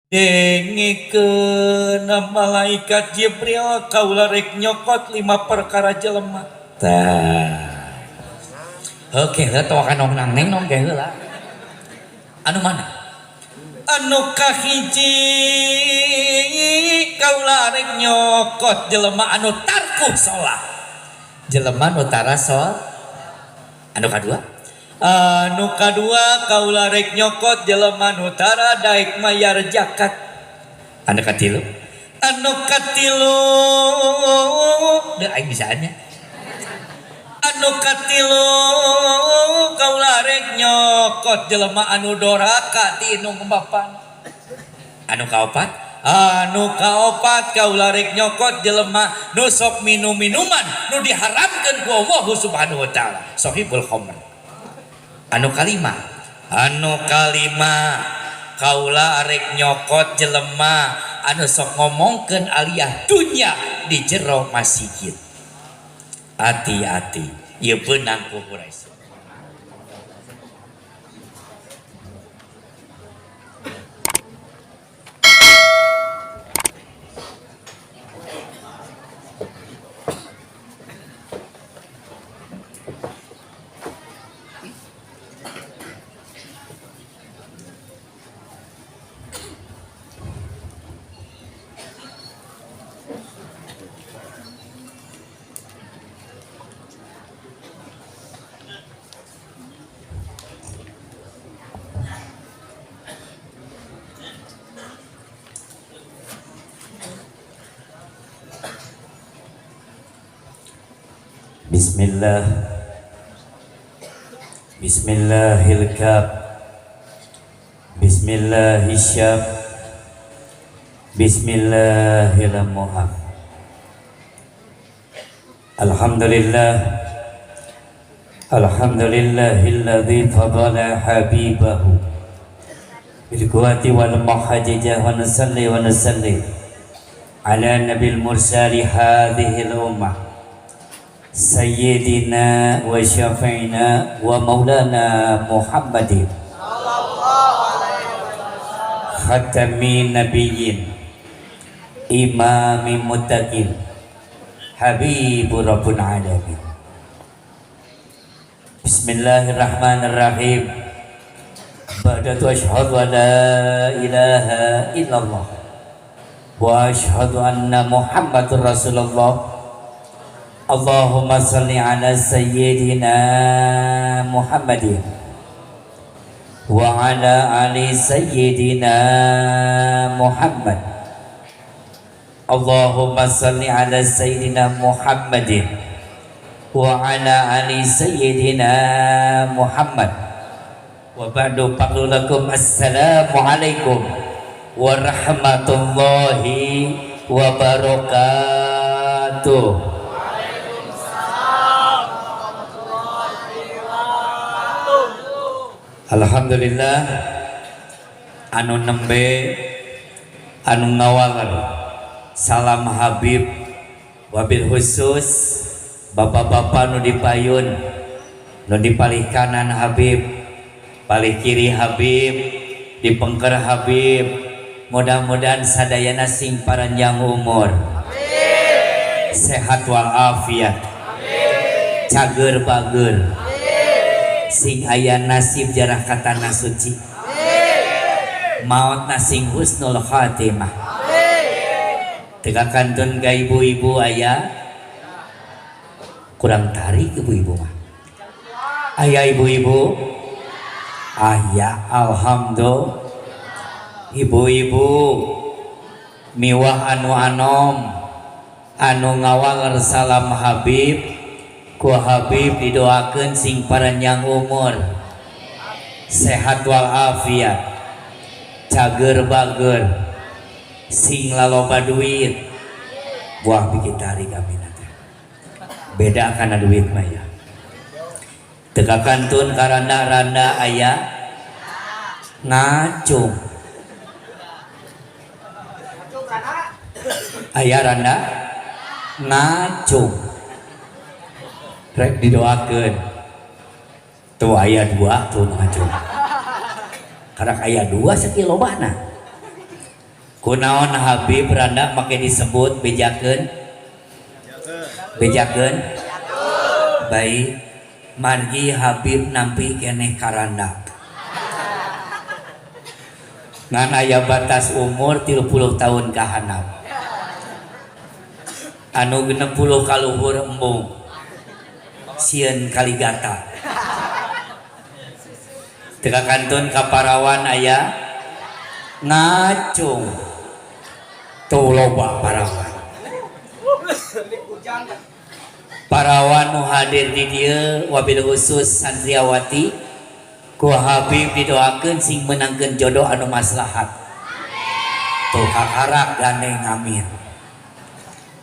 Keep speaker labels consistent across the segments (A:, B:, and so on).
A: Dengekeun malaikat Jibril kaula rek nyokot 5 perkara jelema. Tah.
B: Oke, heuh tong kanong nang neng nong ge heula. Anu mana?
A: Anu kahiji kaula rek nyokot jelema anu tarku sholat.
B: Jelema nu tara sholat. Anu kadua?
A: Anu kadua kaula rek nyokot jelema nu tara daek mayar zakat.
B: Anu katilu?
A: Anu katilu
B: deuh aing bisaannya.
A: Anu katilu kaula rek nyokot jelema anu doraka ti indung bapana.
B: Anu kaopat?
A: Anu kaopat kaula rek nyokot jelema nu sok minum minuman nu diharamkeun ku Allah Subhanahu wa taala,
B: sahibul khamr. Anu kalima?
A: Anu kalima kaula rek nyokot jelema anu sok ngomongkeun aliyah dunya di jero masjid.
B: Hati-hati, ieu beunang ku Quraisy.
A: Bismillah. Bismillahil kaf. Bismillahisyaf. Bismillahirrahmanirrahim. Alhamdulillah. Alhamdulillahilladzi fadala habibahu bil quwwati wal muhajjah wa nusalli wa nusallim ala nabil mursali hadhil ummah sayyidina wa syafi'ina wa maulana Muhammadin khatamin nabiyyin imami muttaqin habibur rabbul alamin. Bismillahirrahmanirrahim. Ba'datu asyhadu an la ilaha illallah wa asyhadu anna Muhammadur Rasulullah. Allahumma salli ala sayyidina Muhammadin wa ala ali sayyidina Muhammad. Allahumma salli ala sayyidina Muhammadin wa ala ali sayyidina Muhammad. Wa ba'du, faqulu lakum assalamu alaikum warahmatullahi wabarakatuh. Alhamdulillah, anu nembe anu ngawaler salam Habib wabil khusus bapak-bapak nu dipayun, nu dipalih kanan Habib, palih kiri Habib, dipengker Habib, mudah-mudahan sadayana sing paranjang umur, amin, sehat walafiat, amin, cager bager, sing aya nasib jarah ka tanah suci, maot sing husnul khatimah. Teu kantun ka ibu-ibu aya kurang tarik ibu-ibu mah. Aya ibu-ibu, aya alhamdulillah. Ibu-ibu miwah anu anom anu ngawaler salam Habib, ku Habib didoakeun sing paranjang umur, sehat walafiat, cager bager, sing laloba duit. Buah bikin tarik amin teh. Beda kana duit mah ya. Teu kantun karanda-randa aya ngacung. Aya randa ngacung. Rek didoakeun. Tuh aya dua tuh ngacung. Karak aya dua sakilobana. Kunaon Habib randa make disebut bejakeun? Bejakeun? Baik, margi Habib nampi keneh karanda. Ngan aya batas umur 30 tahun ka handap. Anu 60 kaluhur embung. Sieun kaligata. Teu kantun ka parawan aya ngacung. Tuh loba parawan. Parawan nu hadir di dieu wabil khusus santriawati ku Habib didoakeun sing menangkeun jodoh anu maslahat. Tuh kakarak gandeng amin.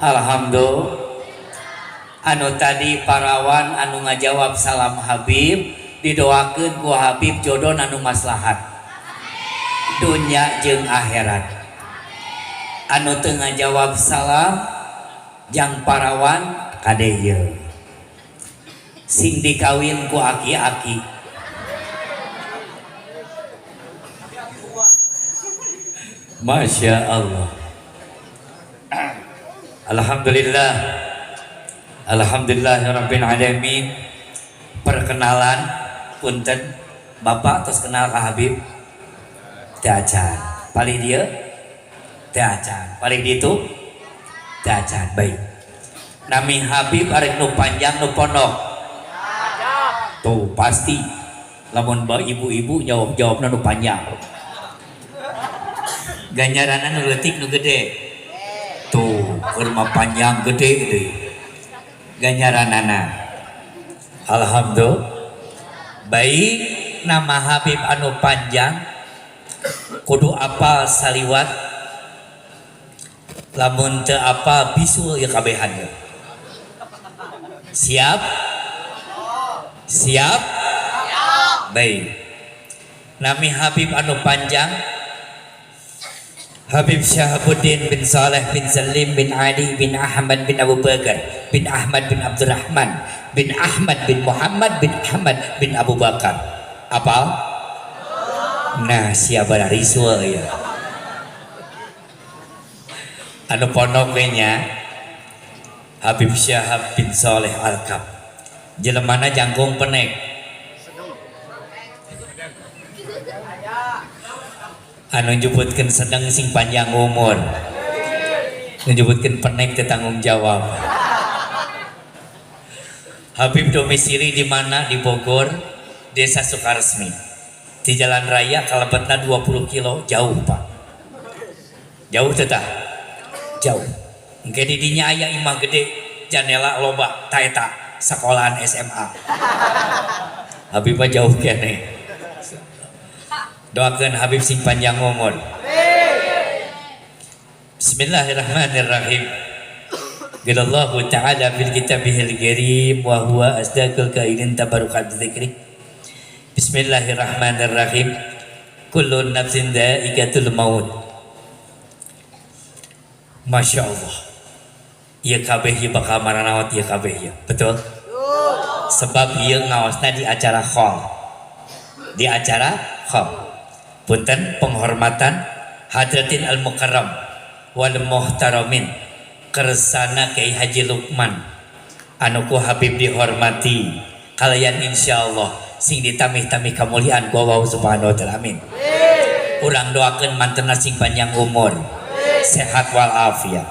A: Alhamdulillah. Anu tadi parawan anu ngajawab salam Habib didoakeun ku Habib jodoh anu maslahat dunya jeung akhirat. Anu teu ngajawab salam jang parawan kade ieu sing dikawin ku aki-aki. Masya Allah. Alhamdulillah. Alhamdulillahirabbil alamin. Perkenalan punten Bapak tos kenal ka Habib teu acan. Palih dieu teu acan. Palih ditu teu acan. Baik. Nami Habib arek nu panjang nu pondok. Tuh pasti lamun ba ibu-ibu jawab-jawabna nu panjang. Ganjaranna nu leutik nu gede. Tuh keur mah panjang gede deui. Ganjaranana. Alhamdulillah. Baik, nama Habib anu panjang kudu apal saliwat. Lamun teu apal bisul ieu kabehan ieu. Siap? Siap? Baik. Nami Habib anu panjang Habib Syahabuddin bin Saleh bin Salim bin Ali bin Ahmad bin Abu Bakar bin Ahmad bin Abdurrahman bin Ahmad bin Muhammad bin Ahmad bin Abu Bakar. Apal? Nah, siapa risul ya? Anu pondok we nya Habib Syahab bin Saleh Al-Kab. Jelemana jangkung penek. Anu nyebutkeun sedeng sing panjang umur. Nyebutkeun penek teu tanggung jawab. Habib domisili di mana? Di Bogor, Desa Sukaresmi. Di jalan raya kalebetna 20 kilo jauh, Pak. Jauh teu tah? Jauh. Engke di dinya aya imah gede, janela loba, ta eta sekolahan SMA. Habib mah jauh keneh. Doakeun Habib sing panjang umur. Bismillahirrahmanirrahim. Qala ta'ala fil kitabihil karim wa huwa asdaqul qailin tabarukan dzikri. Bismillahirrahmanirrahim. Kullu nafsin dha'iqatul maut. Masya Allah. Ieu kabeh ieu bakal maranawat ieu kabeh ieu. Betul? Sebab ieu ngaosna di acara khol. Di acara khol. Punten penghormatan hadratin al-mukarram wal muhtaramin kersana Kiai Haji Lukman anu ku Habib dihormati kalian insyaallah sing ditamih-tamih kamuliaan ku Allah Subhanahu wa taala, amin. Urang doakeun mantena sing panjang umur, sehat wal afiat,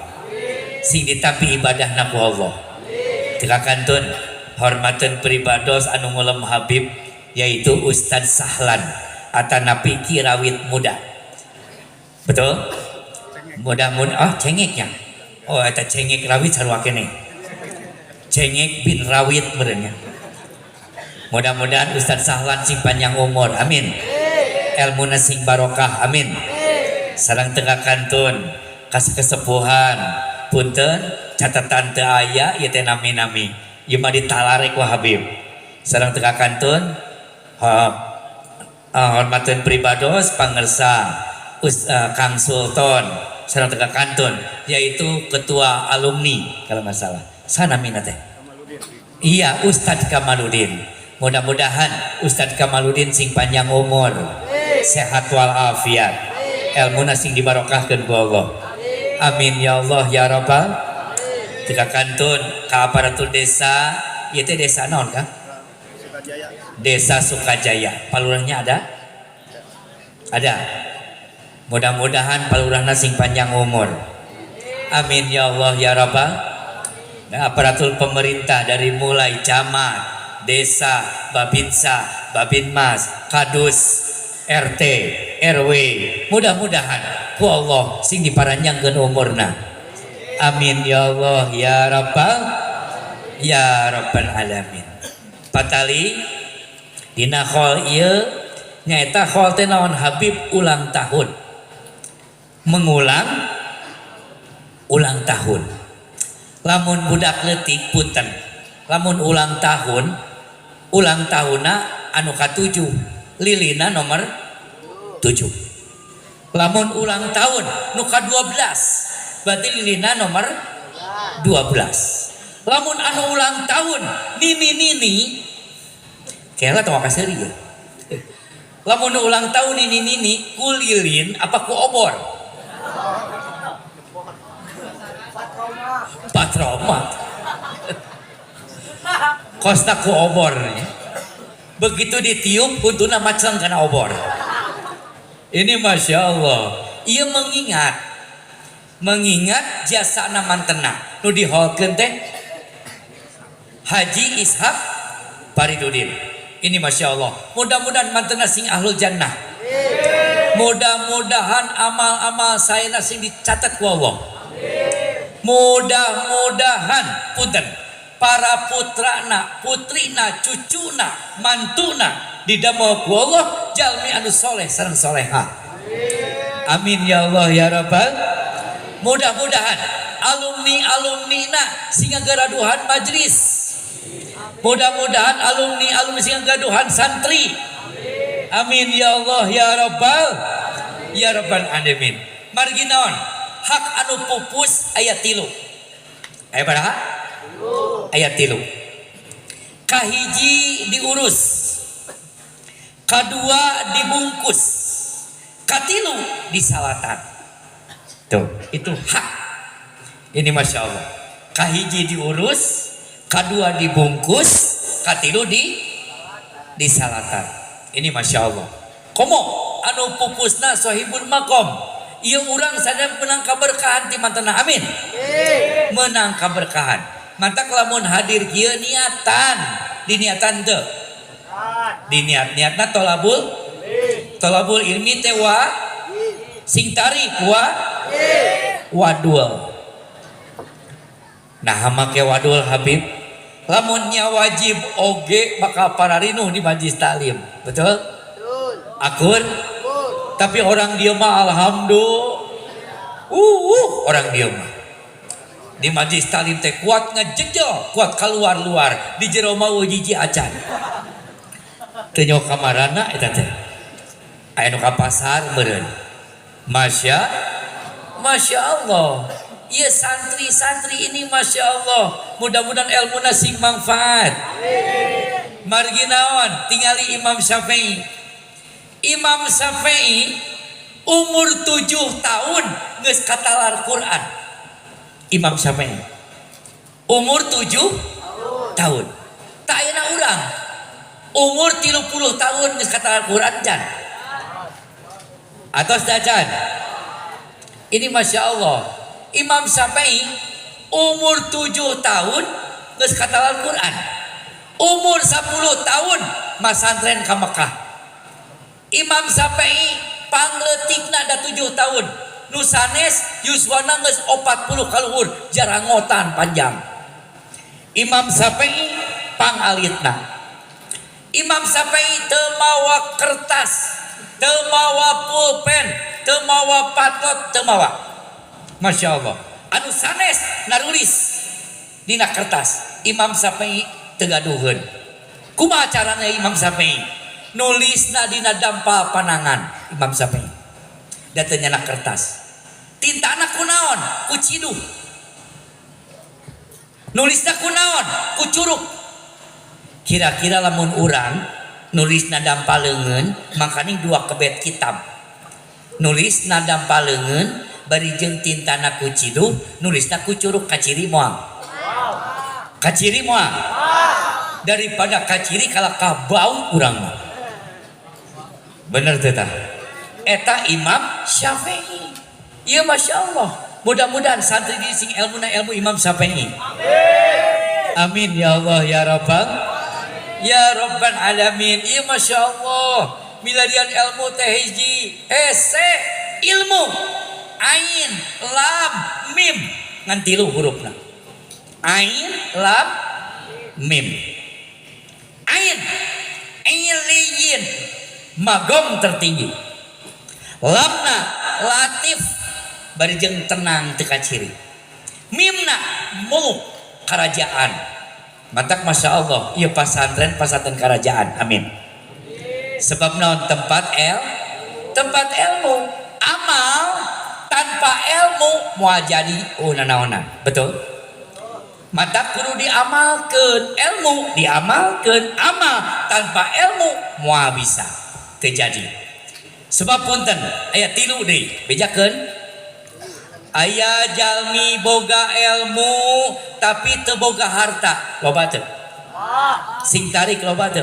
A: sing ditampi ibadahna ku Allah. Teu kantun hormateun pribados anu ngulem Habib yaitu Ustadz Sahlan atanapi Ki Rawit Muda. Betul? Mudah-mudahan oh cengeknya. Oh eta cengek rawit sarua keneh. Cengek bin Rawit meureun nya. Mudah-mudahan Ustadz Sahlan sing panjang umur, amin. Elmuna sing barokah, amin. Sareng teu kantun kasepuhan punten catatan teu aya ieu teh nami-nami. Ieu mah ditalarek ku Habib. Sareng teu kantun hormateun pribados pangersa Kang Sultan sareng teu kantun yaitu ketua alumni kalau nggak salah. Sanamina teh. Iya, Ustadz Kamaludin. Mudah-mudahan Ustadz Kamaludin sing panjang umur, sehat walafiat. Ilmuna sing dibarokahkeun ku Allah. Amin ya Allah ya Rabbal. Tika kantun ka aparatur desa, ieu teh desa naon Kang? Desa Sukajaya. Palurahnya ada? Ada. Mudah-mudahan palurahna sing panjang umur. Amin ya Allah ya Rabbal. Nah, aparatur pemerintah dari mulai camat, desa, babinsa, babinmas, kadus, RT, RW, mudah-mudahan ku Allah sing diparanjangkeun umurna. Amin ya Allah ya Rabbal ya Rabbal alamin. Patali dina khol ieu nyaeta khol teh naon Habib ulang tahun. Mengulang ulang tahun. Lamun budak leutik punten, lamun ulang tahun, ulang tahunna anu katujuh, lilina nomor 7. Lamun ulang tahun nu ka-12, berarti lilina nomor 12. Lamun anu ulang tahun nini-nini, kela tong kaseuri ya. Lamun ulang tahun nini-nini ku lilin apa ku obor? Patroma. Kosta ku obor. Begitu ditiup huntuna macleng kana obor. Ini Masya Allah. Ia mengingat, mengingat jasa mantena nu diholkeun teh Haji Ishak Paridudin. Ini Masya Allah. Mudah-mudahan mantena sing ahlul jannah. Mudah-mudahan amal-amal saya sing dicatat ku Allah. Mudah-mudahan punten para putrana, putrina, cucuna, mantuna didamel ku Allah jalmi anu soleh sareng soleha. Amin ya Allah ya Rabbal. Mudah-mudahan alumni-alumnina sing ngagaduhan majlis. Mudah-mudahan alumni-alumni sing ngagaduhan santri. Amin ya Allah ya Rabbal ya Rabbal alamin. Margi naon? Hak anu pupus ayat 3. Aya baraha? Ayat 3. Kahiji diurus, kadua dibungkus, katilu disalatan. Tuh, itu hak. Ini Masya Allah. Kahiji diurus, kadua dibungkus, katilu disalatan. Ini Masya Allah. Komo anu pupusna sohibul makom. Ieu urang sadaya menang kaberkahan ti mantena. Amin. Menang kaberkahan. Mantak lamun hadir kieu niatan, diniatan teu. Diniat-niatna tolabul tolabul ilmi teh wa sing tarik wa wadul. Nah make wadul Habib, lamunnya wajib oge bakal pararinuh di majlis taklim. Betul? Akur? Tapi orang dia mah alhamdulillah. Orang dia mah di majlis taklim teh kuat ngejejel, kuat keluar-luar, di jero mah jiji acan. Teu nyaho kamarana eta teh. Aya nu ka pasar meureun. Masya Masya Allah. Iya santri-santri ini Masya Allah. Mudah-mudahan ilmuna sing manfaat. Margi naon tingali Imam Syafi'i. Imam Syafi'i umur 7 tahun geus katalar Quran. Imam Syafi'i umur 7 tahun. Tak ayeuna urang umur 30 tahun geus katalar Quran can. Atos dacan. Ini Masya Allah. Imam Syafi'i umur 7 tahun geus katalar Quran. Umur 10 tahun masantren ka Mekah. Imam Syafi'i pangleutikna da 7 tahun. Nu sanes yuswana geus 40 kaluhur jarangotan panjang. Imam Syafi'i pangalitna. Imam Syafi'i teu mawa kertas, teu mawa pulpen, teu mawa patot, teu mawa. Masya Allah. Anu sanes narulis dina kertas. Imam Syafi'i teu gaduheun. Kumaha carana Imam Syafi'i? Nulisna dina dampal panangan Imam Syafi'i. Da teu nyana kertas. Tintana kunaon? Ku ciduh. Nulisna kunaon? Ku curug. Kira-kira lamun urang nulisna dampal leungeun, makaning 2 kebet kitab. Nulisna dampal leungeun bari jeung tintana ku ciduh, nulisna ku curug kaciri moal. Kaciri moal. Daripada kaciri kalakah bau urang mah. Bener teh tah? Eta Imam Syafi'i. Ieu Masya Allah. Mudah-mudahan santri di sing ilmuna ilmu Imam Syafi'i. Amin ya Allah ya Rabbal ya Rabbal alamin. Ieu Masya Allah. Milarian ilmu teh hiji hese ilmu ain lam mim ngan tilu hurufna. Ain lam mim. Ain iliyin magom tertinggi. Lamna latif bari jeung tenang teu kaciri. Mimna muluk kerajaan. Matak Masya Allah ieu pasantren pasantren kerajaan. Amin. Sebab naon tempat tempat ilmu. Amal tanpa ilmu moal jadi nanaonan. Betul? Mata kudu diamalkeun, ilmu diamalkeun, amal tanpa ilmu moal bisa terjadi. Sebab punten aya tilu deui, bejakeun. Aya jalmi boga ilmu tapi teu boga harta, loba teu? Sing tarik loba teu?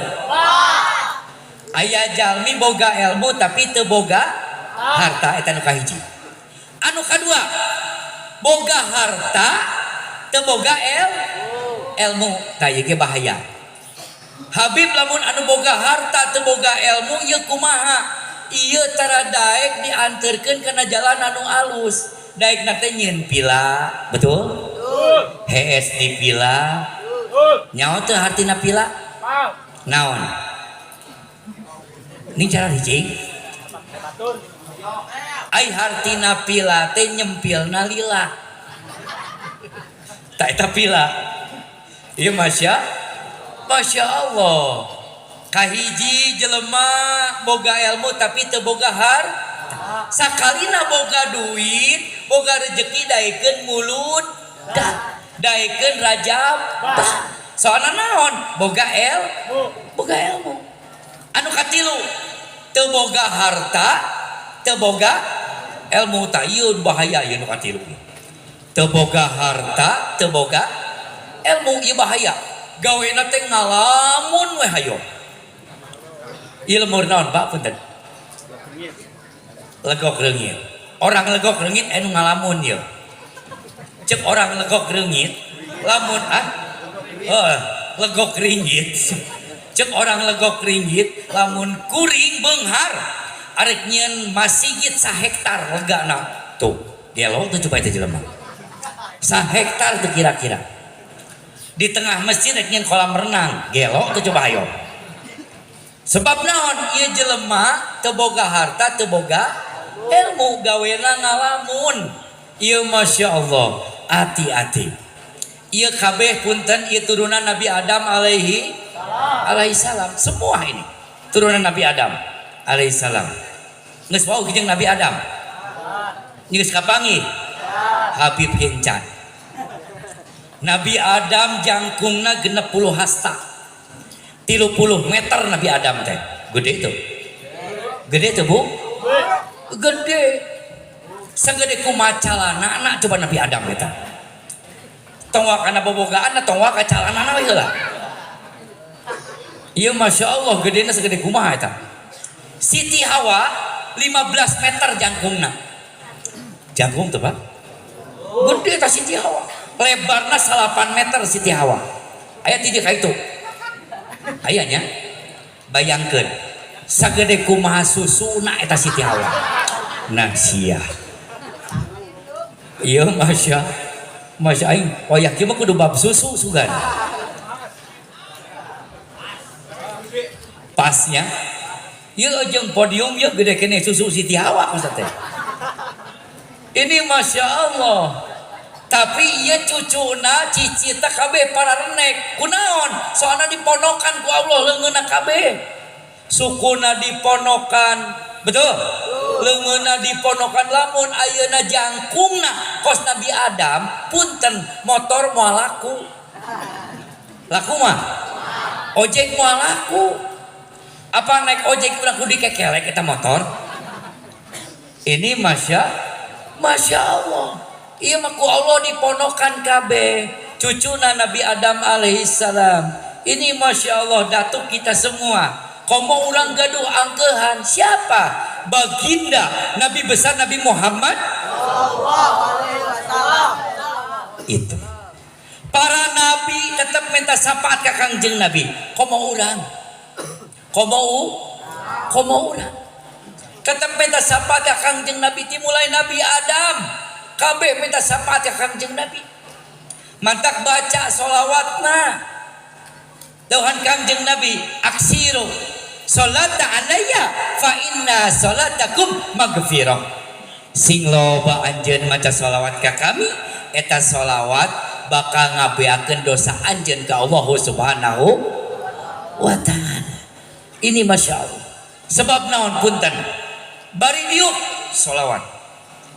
A: Aya jalmi boga ilmu tapi teu boga harta, eta nu kahiji. Anu kadua, boga harta teu boga ilmu, tah ieu ge bahaya. Habib lamun anu boga harta teu boga ilmu ieu kumaha? Ieu tara daek dianterkeun kana jalan anu alus. Daek na teh nyieun pila, betul? Hees di pila. Nyaho teu hartina pila? Naon? Ini cara hiji. Ai hartina pila teh nyempilna lila. Tak eta pila. Ieu Masya Allah. Kahiji jelema boga ilmu tapi teu boga harta. Sakalina boga duit, boga rezeki daekeun mulut, daekeun rajab. Soalna naon? Boga boga ilmu. Anu katilu, teu boga harta, teu boga ilmu. Tah ieu bahaya ieu nu katilu. Teu boga harta, teu boga ilmu ieu bahaya. Gawena teh ngalamun we hayo. Ilmu naon Pak punten? Legok reungit. Orang legok reungit anu ngalamun ieu. Cek orang legok reungit, lamun legok ringgit. Cek orang legok ringgit, lamun kuring beunghar arek nyieun masjid sahektar legana. Tuh, gelo tuh coba eta jelema. Sahektar tuh kira-kira. Di tengah masjid rek nyieun kolam renang, gelo tuh coba ayo. Sebab naon ieu jelema teu boga harta, teu boga ilmu, gawena ngalamun. Ieu Masya Allah, hati-hati. Ieu kabeh punten ieu turunan Nabi Adam alaihi salam. Semua ini turunan Nabi Adam alaihi salam. Geus wau jeung Nabi Adam. Geus kapanggih? Habib Kencan. Nabi Adam jangkungna 60 hasta. 30 meter Nabi Adam teh. Gede tuh. Gede tuh, Bu? Gede. Sagede kumaha calanana coba Nabi Adam eta. Tong kana bobogaan tong ka calanana we heula. Ieu Masya Allah gedena segede kumaha eta. Siti Hawa 15 meter jangkungna. Jangkung tuh, Pak? Gede eta Siti Hawa. Lebarna 8 meter Siti Hawa. Aya ti ka itu. Aya nya. Bayangkeun sagede kumaha susuna eta Siti Hawa. Nah sia. Ieu Masya aing wayah kieu mah kudu bab susu sugan. Pasnya ieu jeung podium ieu gede keneh susu Siti Hawa maksud teh. Ini Masya Allah. Tapi ieu cucuna cicita kabeh para renek. Kunaon? Soalna diponokan ku Allah leungeunna kabeh. Sukuna diponokan, betul? Leungeunna diponokan lamun ayeuna jangkungna kos Nabi Adam punten motor moal laku. Laku mah? Ojek moal laku. Apa naik ojek udah kudu dikekelek eta motor?
B: Ini masya Allah. Ieu mah ku Allah diponokan kabeh. Cucuna Nabi Adam alaihissalam. Ini masya Allah datuk kita semua. Komo urang gaduh angkehan siapa? Baginda Nabi besar Nabi Muhammad itu. Para nabi tetap minta syafaat ka Kangjeng Nabi. Komo urang. Komo urang. Tetap minta syafaat ka Kangjeng Nabi dimulai Nabi Adam. Kabeh minta syafaat ka Kangjeng Nabi. Mantak baca solawatna. Tuhan Kangjeng Nabi aksiru salata alayya fa inna salatakum magfirah. Sing loba anjeun maca solawat ka kami, eta solawat bakal ngabeakeun dosa anjeun ka Allah Subhanahu wa taala. Ini masya Allah. Sebab naon punten? Bari diuk solawat.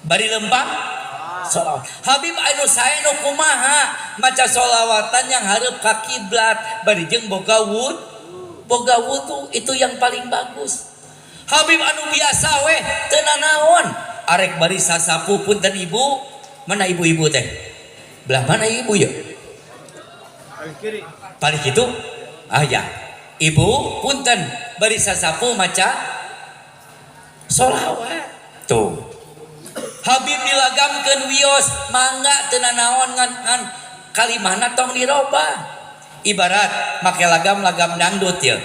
B: Bari lempang solawat. Habib anu sae nu kumaha maca solawatan yang hareup ka kiblat bari jeung boga wud, boga wudu, itu yang paling bagus. Habib anu biasa weh teu nanaon. Arek bari sasapu punten ibu, mana ibu-ibu teh? Belah mana ibu ya?
C: Paling kiri.
B: Paling gitu? Ah ya. Ibu punten bari sasapu maca solawat. Tuh. Habib dilagamkeun wios mangga teu nanaon ngan ngan kalimahna tong dirobah. Ibarat make lagam-lagam dangdut ya.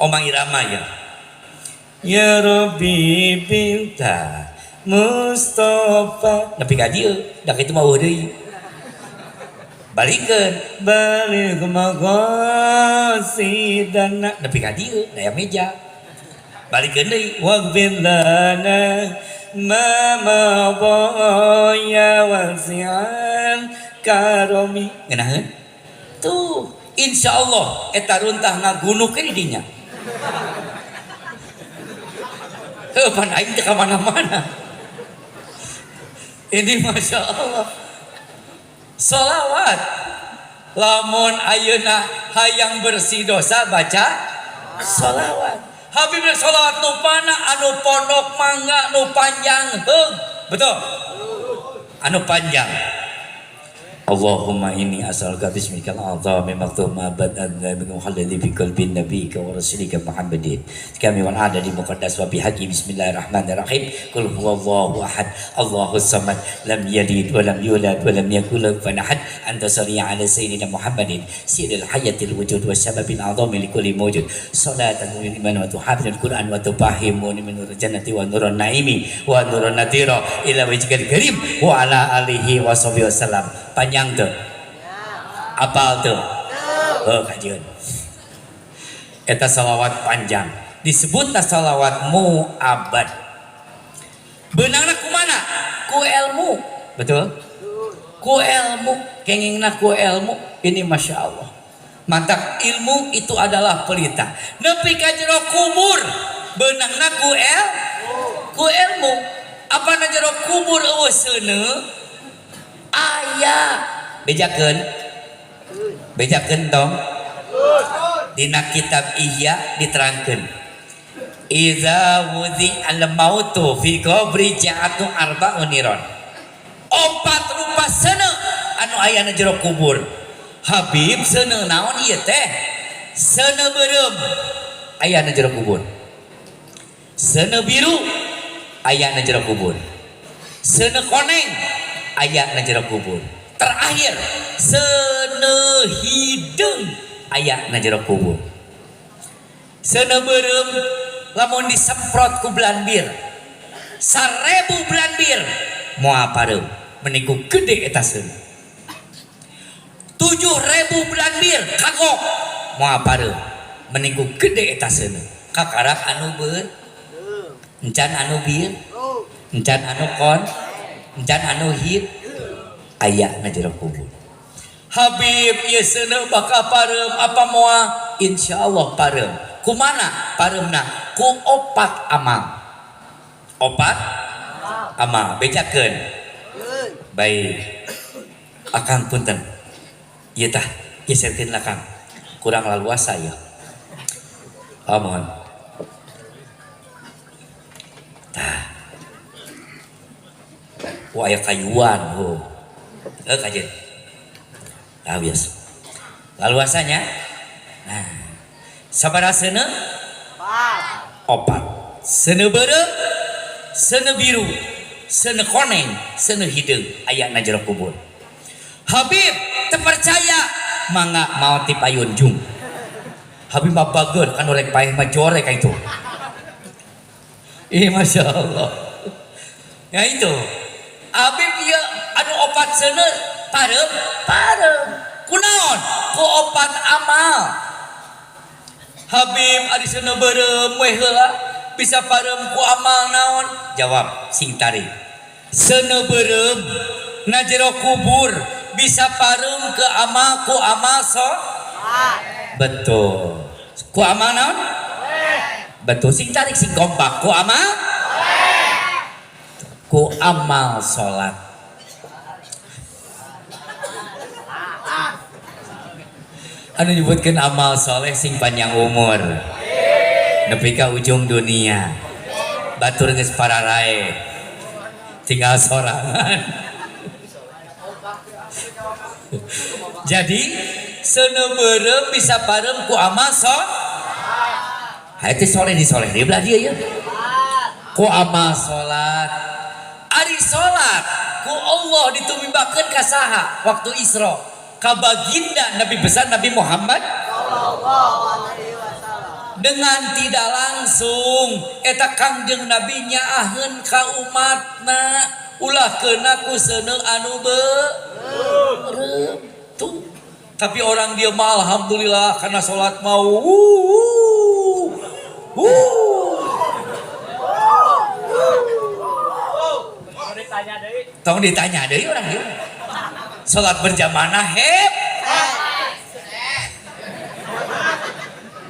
B: Omang Irama ya. Ya Rabbi binta Mustafa nepi ka dieu da kitu mah eueuh deui. Balikeun balik maqasidana nepi ka dieu daya meja. Balikeun deui waghfir lana ma madha ya wasi'al karami. Ngeunaheun? Tuh, insyaallah eta runtah ngagunuk di dinya. Heuh, pan aing teh ka mana-mana. Ini masya Allah. Solawat. Lamun ayeuna hayang bersih dosa baca solawat. Habib solawat nu pana anu pondok mangga nu panjang heug. Betul? Anu panjang. Allahumma inni as'aluka bismikal azami maktub ma bad'an min muhallali fi qalbi nabiyyika wa rasulika Muhammadin kami wal adadi muqaddas wa bihaqi bismillahirrahmanirrahim qul huwallahu ahad Allahus samad lam yalid wa lam yulad wa lam yakul lahu kufuwan ahad anta shalli ala sayyidina Muhammadin sirril hayatil wujud wa sababil azami likulli mawjud salatan wa iman wa tuhafidul Quran wa tufahimu min nuril jannati wa nurun naimi wa nurun nadira ila wajhikal karim wa ala alihi wa sahbihi wasallam. Panjang tuh, apal tuh, oh kajian. Eta salawat panjang, disebutna salawat muabad. Benangna ku mana? Ku ilmu, betul? Ku ilmu, kengingna ku ilmu. Ini masya Allah. Mantak ilmu itu adalah pelita. Nepi ka jero kubur, benangna ku ilmu. Apa na jero kubur eueuh seuneu? Aya bejakeun, bejakeun tong. Dina kitab Ihya diterangkeun idza wudhi al mautu fi qabri ja'atu arba'un niron, opat rupa seuneu anu aya na jero kubur. Habib seuneu naon ieu teh? Seuneu beureum aya na jero kubur, seuneu biru aya na jero kubur, seuneu koneng aya na jero kubur, terakhir seuneu hideung aya na jero kubur. Seuneu beureum lamun disemprot ku belanbir 1000 belanbir moal pareum, meniku gede eta seuneu. 7000 belanbir kagok moal pareum, meniku gede eta seuneu. Kakarak anu beur encan anu bir encan anu kon encan anu hid aya na jero kubur. Habib ieu seuneu bakal pareum apa moal? Insyaallah pareum. Kumana pareumna? Ku opat amal. Opat amal bejakeun. Baik. Akang punten. Ieu tah geserkeun lah Kang. Kurang laluasa ya. Oh, mohon. Tah.
A: Wah aya kayuan heuh. Heuh kajeun. Tah biasa. Laluasanya. Nah, sabaraha seuneu? Opat. Seuneu beureum, seuneu biru, seuneu koneng, seuneu hideung aya na jero kubur. Habib teu percaya mangga maot ti payun jung. Habib mah bageun kan rek paeh mah jorek ka itu. Ih Masya Allah. Ya itu. Habib ieu anu opat seuneu pareum pareum. Kunaon? Ku opat amal. Habib ari seuneu beureum we heula bisa pareum ku amal naon? Jawab sing tarik. Seuneu beureum na jero kubur bisa pareum ke amal ku amal so? Betul. Ku amal naon? Betul, sing tarik sing kompak ku amal? Ku amal salat. Anu nyebutkeun amal soleh sing panjang umur. Nepi ka ujung dunia. Batur geus pararae. Tinggal sorangan. Jadi seuneu beureum bisa pareum ku amal so? Ha teh soleh di soleh di belah dieu ya. Ku amal salat. Ari salat ku Allah ditumimbakeun ka saha waktu Isra? Ka baginda Nabi besar Nabi Muhammad
D: sallallahu alaihi wasallam.
A: Dengan tidak langsung eta Kangjeng Nabi nyaaheun ka umatna ulah keuna ku seuneu anu beureum tuh. Tapi orang dia mah alhamdulillah karena salat mau. Tong ditanya deui orang dia. Salat berjamaah heb.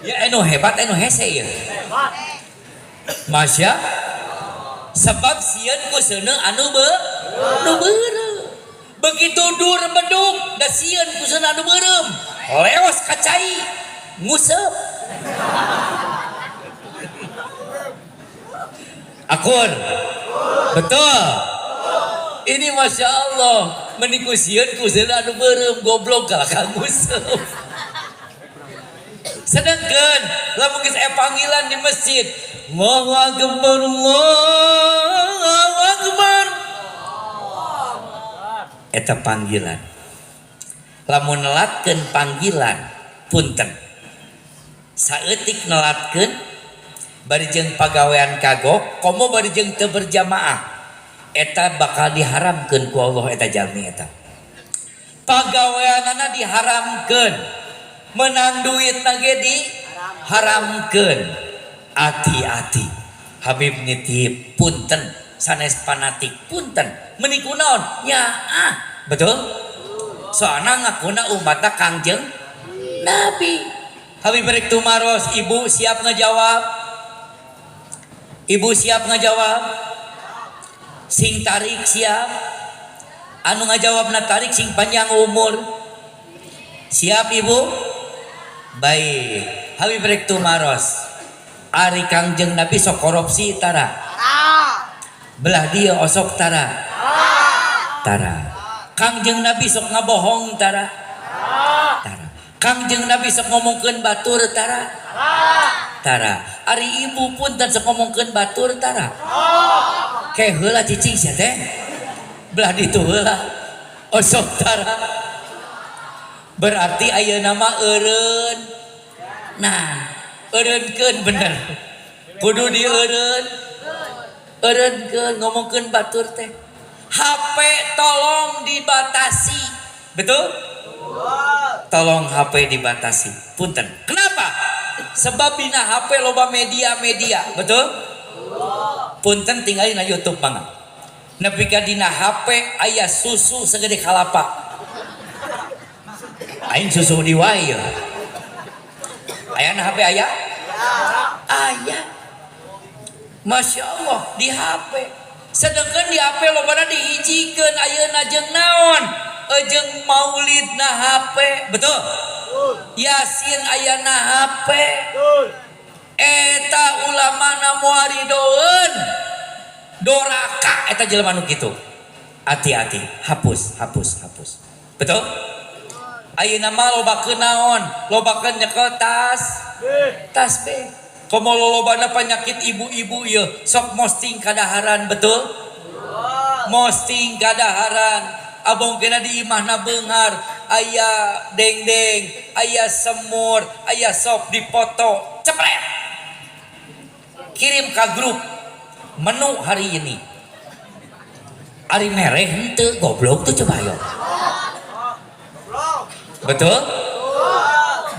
A: Ya anu hebat anu hese ieu. Masya sebab sieun ku seuneu anu nu beureum. Begitu dur bedug da sieun ku seuneu anu beureum. Leos ka cai nguseup. Akur. Betul. Ini Masya Allah meniku sieun ku seuneu anu beureum goblok kalah ka nguseup. Sedangkan lamun geus aya panggilan di masjid, Allahu akbar, Allahu akbar. Eta panggilan. Lamun nelatkeun panggilan punten. Saeutik nelatkeun bari jeung pagawean kagok, komo bari jeung teu berjamaah. Eta bakal diharamkeun ku Allah eta jalmi eta. Pagaweanana diharamkeun. Menang duit ge diharamkeun. Hati-hati. Habib nitip punten sanes fanatik punten. Meuni kunaon? Nyaah. Betul? Soalna ngakuna umatna Kangjeng Nabi. Habib rek tumaros, ibu siap ngajawab? Ibu siap ngajawab? Sing tarik siap? Anu ngajawabna tarik sing panjang umur. Siap ibu? Baik. Habib rek tumaros. Ari Kangjeng Nabi sok korupsi tara. Belah dia osok tara. Tara. Kangjeng Nabi sok ngabohong tara. Tara. Kangjeng Nabi sok ngomongkeun batur tara. Tara. Ari ibu pun tan sok ngomongkeun batur tara. Ke heula cicing sia teh. Belah ditu heula. Osok tara. Berarti ayeuna mah eureun. Nah, eureunkeun bener. Kudu dieureun. Eureunkeun ngomongkeun batur teh. HP tolong dibatasi. Betul? Tolong HP dibatasi. Punten. Kenapa? Sebab dina HP loba media-media, betul? Punten tinggalin na YouTube banget. Nepi ka dina HP aya susu segede kalapa. Aing susu di wae ya. Aya na HP aya? Aya. Masya Allah di HP. Sedangkan di HP lobana dihijikeun ayeuna jeung naon? Jeung maulid na HP, betul? Yasin aya na HP. Eta ulama na moal ridoeun. Doraka eta jelema nu kitu. Hati-hati, hapus, hapus, hapus. Betul? Ayeuna mah lobakeun naon? Lobakeun nyekel tas. Tasbih. Komo lolobana penyakit ibu-ibu ieu sok mosting kadaharan, betul? Mosting kadaharan. Abong kena di imahna beunghar, aya dengdeng, aya semur, aya sop dipoto, cepret. Kirim ke grup menu hari ini. Ari mereh henteu goblok tuh coba ayo. Betul?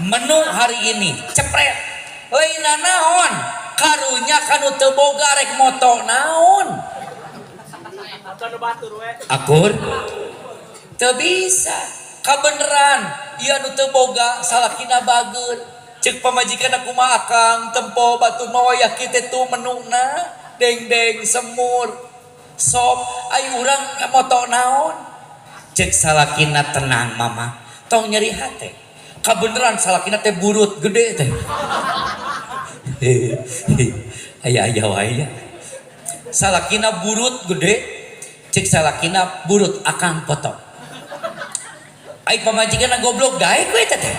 A: Menu hari ini cepret. Lainna naon? Karunya kanu teu boga rek moto naon? Akur? Teu bisa. Kabeneran ieu anu teu boga salakina bager. Ceuk pamajikan kumaha akang tempo batur mah wayah kitu tuh menuna dengdeng semur sop ai urang moto naon? Ceuk salakina tenang mama, tong nyeri hate. Kabeneran salakina teh burut gede teh. Aya aya wae. Salakina burut gede, cek salakina burut akang foto. Ai pamajikan goblok daek we teh.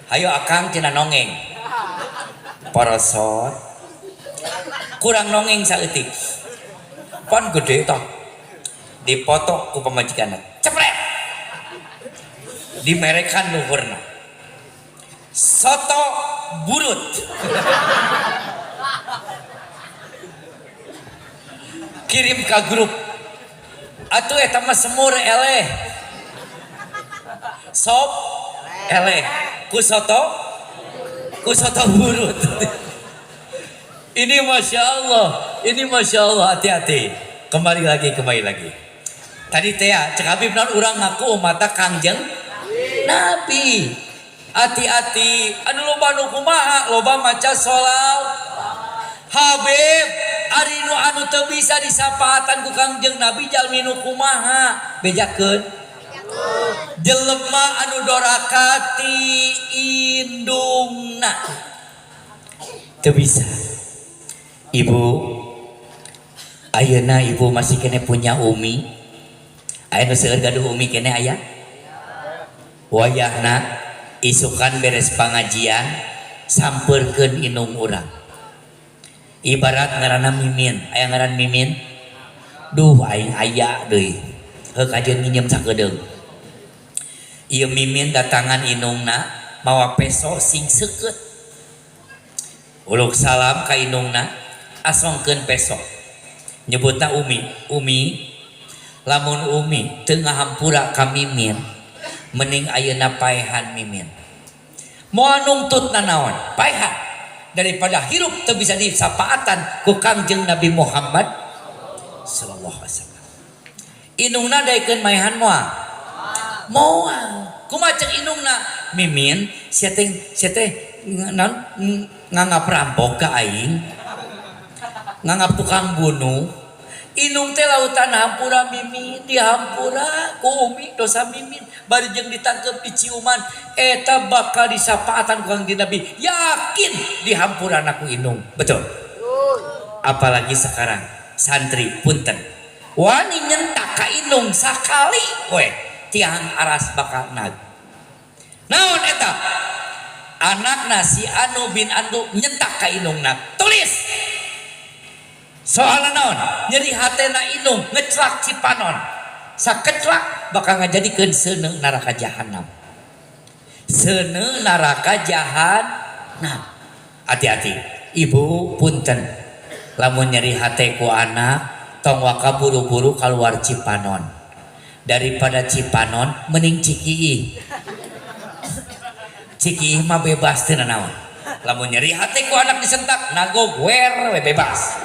A: Hayo akang cenah nongeng. Porosot. Kurang nongeng saeutik. Pon gede toh. Dipoto ku pamajikanna. Cepret. Dimerekan luhurna. Soto burut. Kirim ke grup. Atuh eta mah semur eleh. Sop eleh. Ku soto burut. Ini masya Allah, ini masya Allah, hati-hati. Kembali lagi, kembali lagi. Tadi teh ya, cek Habib naon urang ngaku umat Kangjeng Nabi. Hati-hati, anu loba nu kumaha, loba maca sholawat. Habib, ari nu anu teu bisa disapaatan ku Kangjeng Nabi jalmi nu kumaha, bejakeun. Jelema anu doraka ti indungna. Teu bisa. Ibu, ayeuna ibu masih kene punya umi. Aya nu seueur gaduh umi kene aya? Wayahna isukan beres pangajian sampeurkeun indung urang. Ibarat ngaranna Mimin, aya ngaran Mimin? Duh aing aya deui. Heuh kajeun nginjem sakedeung. Ieu Mimin datangan indungna mawa peso sing seukeut. Uluk salam ka indungna, asongkeun peso. Nyebutna Umi, Umi lamun Umi teu ngahampura ka Mimin, mending ayeuna paehan Mimin. Moal nungtut nanaon, paehan daripada hirup teu bisa disapaatan ku Kangjeng Nabi Muhammad sallallahu alaihi wasallam. Indungna daekeun maehan moal? Moal. Kumaha ceuk indungna? Mimin, sia teh naon nganggap rampok ka aing? Nganggap tukang bunuh. Indung teh lautan hampura Mimin, dihampura ku Umi dosa Mimin bari jeung ditangkep di ciuman eta bakal disapaatan ku Kangjeng Nabi, yakin dihampurana ku indung. Betul? Apalagi sekarang santri punten wani nyentak ka indung sakali we tiang aras bakal nag. Naon eta? Anakna si Anu bin Anu nyentak ka indungna, tulis. Soalna naon? Nyeri hatena indung ngeclak cipanon. Sakeclak bakal ngajadikeun seuneu neraka jahanam. Seuneu neraka jahanam. Hati-hati, ibu punten. Lamun nyeri hate ku anak, tong waka buru-buru keluar cipanon. Daripada cipanon mending Cikiih. Cikiih mah bebas teu nanaon. Lamun nyeri hate ku anak disentak, nagog wer we bebas.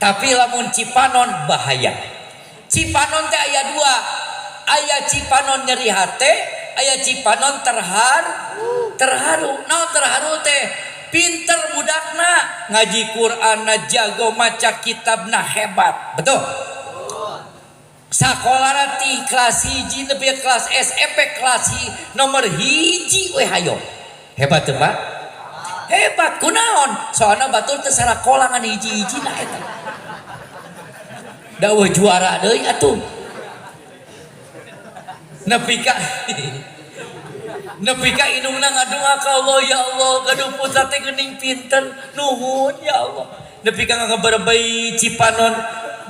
A: Tapi lamun cipanon bahaya. Cipanon teh aya dua. Aya cipanon nyeri hate, aya cipanon terharu. Naon terharu teh? Pinter budakna, ngaji Qur'anna jago, maca kitabna hebat. Betul? Sakola ti kelas hiji nepi kelas SMP kelas nomor hiji we hayo. Hebat teu, Pak? Hebat kunaon? Soalna batur teu sarakola ngan hiji-hijina eta. Da eueuh juara deui atuh. Nepi ka indungna ngadua ka Allah, ya Allah, gaduh putra teh geuning pinter, nuhun ya Allah. Nepi ka ngaberebei Cipanon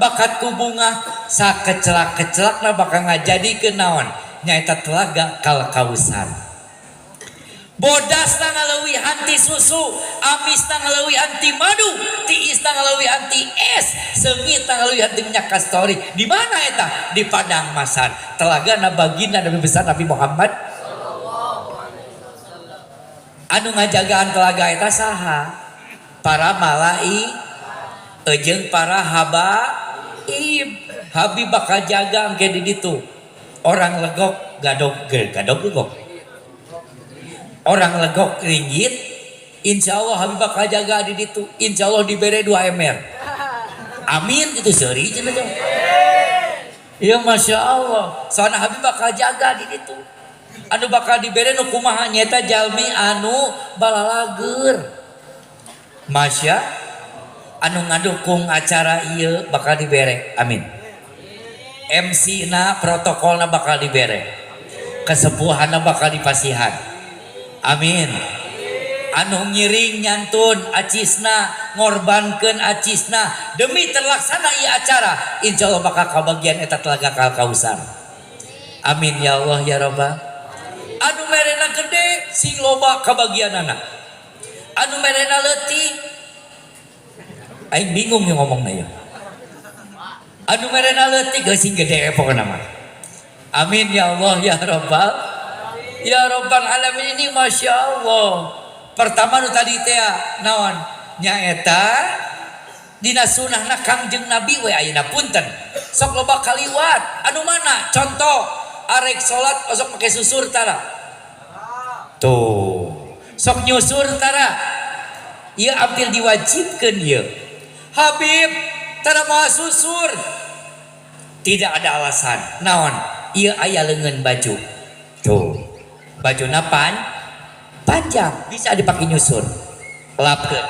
A: bakat ku bunga sakecelak-kecelakna bakal ngajadikeun naon? Nyaeta telaga Kal Kausar. Bodasna ngaleuwihan ti susu, amisna ngaleuwihan ti madu, tiisna ngaleuwihan ti es, seungitna ngaleuwihan ti minyak kastori. Di mana eta? Di Padang Masar. Telagana baginda Nabi besar Nabi Muhammad. Anu ngajagaan telaga eta saha? Para malaikat jeung para habaib. Habib bakal jaga engke di ditu. Orang legok gadog gadog legok. Orang legok ringgit, insya Allah Habib bakal jaga di ditu. Insya Allah dibere 2 ember. Amin itu seuri cenah teh. Ya Masya Allah. Soalna Habib bakal jaga di ditu. Anu bakal dibere nu kumaha nyaeta jalmi anu balalager. Masya anu ngadukung acara ieu bakal dibere. Amin. MC na protokolna bakal dibere. Kesepuhanna bakal dipasihan. Amin. Anu ngiring nyantun acisna, ngorbankeun acisna demi terlaksana ieu acara, insya Allah bakal kabagian eta telaga Kal Kausar. Amin ya Allah ya Rabbal. Anu merena gede sing loba kabagianana. Anu merena leutik aing bingung yang ngomongna ya. Anu merena leutik geus sing gede pokona mah. Amin ya Allah ya Rabbal. Ya Rabbal alamin ini Masya Allah. Pertama nu tadi teh naon? Nyaeta dina sunahna Kangjeng Nabi we ayeuna punten. Sok loba kaliwat. Anu mana? Contoh arek salat osok make susur tara. Tuh. Sok nyusur tara. Ieu ampil diwajibkeun ieu. Habib tara moal susur. Tidak ada alasan. Naon? Ieu aya leungeun baju. Tuh. Bajuna panjang, bisa dipakai nyusur. Lapkeun.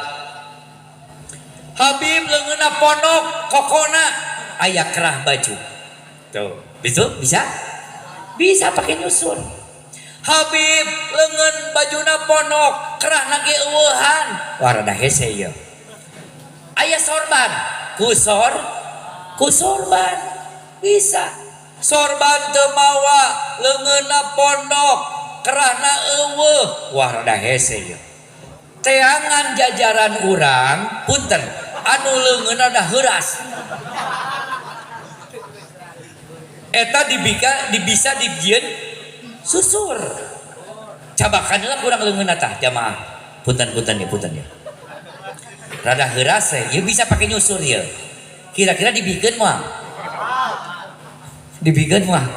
A: Habib leungeunna pondok, kokona aya kerah baju. Tuh, bisa? Bisa? Bisa pakai nyusur. Habib leungeun bajuna pondok, kerahna ge eueuhan. Wah, rada hese ieu. Aya sorban, ku sorban. Bisa. Sorban teu mawa, leungeunna pondok, kerahna eueuh. Wah, rada hese ieu. Teangan jajaran urang punten anu leungeunna da heuras. Eta dibisa dijieun susur. Cabakan heula kurang leungeunna tah jamaah. Punten-punten ya, punten ya. Rada heuras we, ieu bisa pake nyusur ieu. Kira-kira dibikeun moal? Dibikeun moal?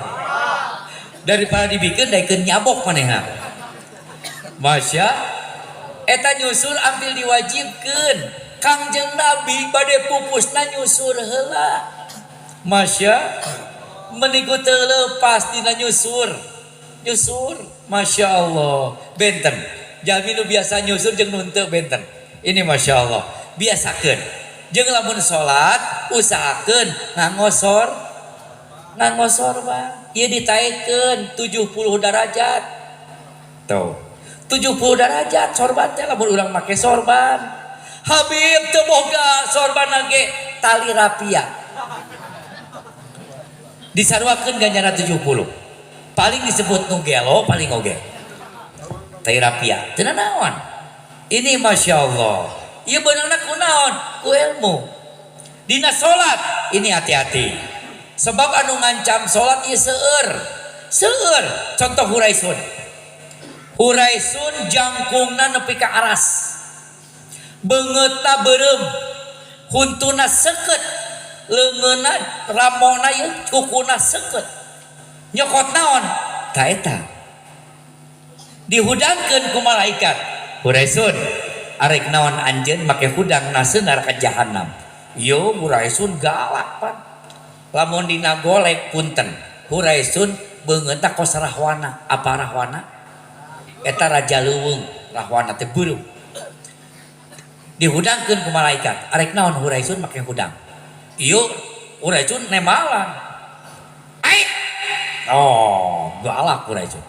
A: Daripada dibikeun daekeun nyabok manehna. Masya eta nyusur ampil diwajibkeun. Kangjeng Nabi bade pupusna nyusur heula. Masya meniku teu leupas dina nyusur. Nyusur, Masya Allah. Benten. Jalmi nu biasa nyusur jeung nu henteu benten. Ini Masya Allah. Biasakeun. Jeung lamun salat usahakeun nganggo sorban. Ieu ditaekeun 70 derajat. Tuh. 70 derajat sorban teh lamun urang make sorban. Habib teu boga sorban ge tali rapia. Disaruakeun ganjaran 70. Paling disebut nu gelo paling oge. Tali rapia. Teu naon. Ini Masya Allah. Ieu beunangna ku naon? Ku ilmu. Dina salat ini hati-hati. Sebab anu ngancam salat ieu seueur. Seueur. Contoh Huraisun. Huraisun jangkungna nepi ka aras. Beungeutna beureum. Huntuna seukeut. Leungeunna ramona ieu kukuna seukeut. Nyokot naon? Ta eta. Dihudangkeun ku malaikat. Huraisun, arek naon anjeun make hudang naseun neraka jahanam. Yo Huraisun galak pan. Lamun dina golek punten. Huraisun beungeutna kos rahwana. Apa rahwana? Eta raja leuweung, rahwana teh beureum. Dihudangkeun ku malaikat. Arek naon Huraisun make hudang? Ieu Huraicun nembalan. Ai. Oh, galak Huraicun.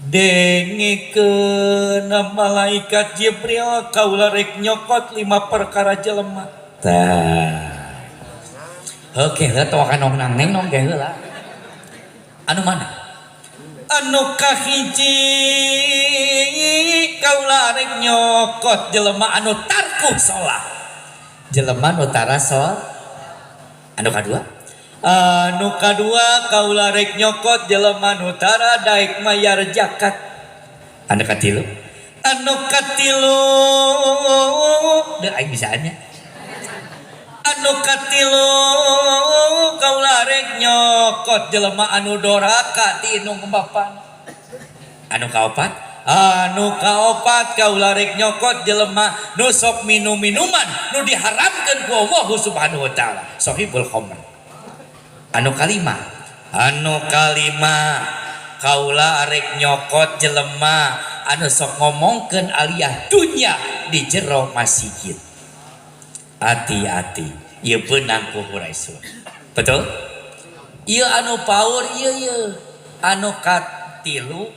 A: Dengekeun malaikat Jibril kaula rek nyokot 5 perkara jelema. Tah. Oke, heula tong kanong nang neng nong ge heula. Anu mana? Anu kahiji kaula rek nyokot jelema anu tarku sholat. Jelema nu tara sholat. Anu kadua? Anu kadua kaula rek nyokot jelema nu tara daek mayar zakat. Anu katilu? Anu katilu deuh aing bisaannya. Anu katilu kaula rek nyokot jelema anu doraka ti indung bapana. Anu kaopat? Anu kaopat kaula rek nyokot jelema nu sok minum minuman nu diharamkeun ku Allah Subhanahu wa taala, sahibul khamr. Anu kalima? Anu kalima kaula rek nyokot jelema anu sok ngomongkeun aliyah dunya di jero masjid. Hati-hati, ieu beunang ku Huraisun. Betul? Ieu anu paur ieu ieu. Anu katilu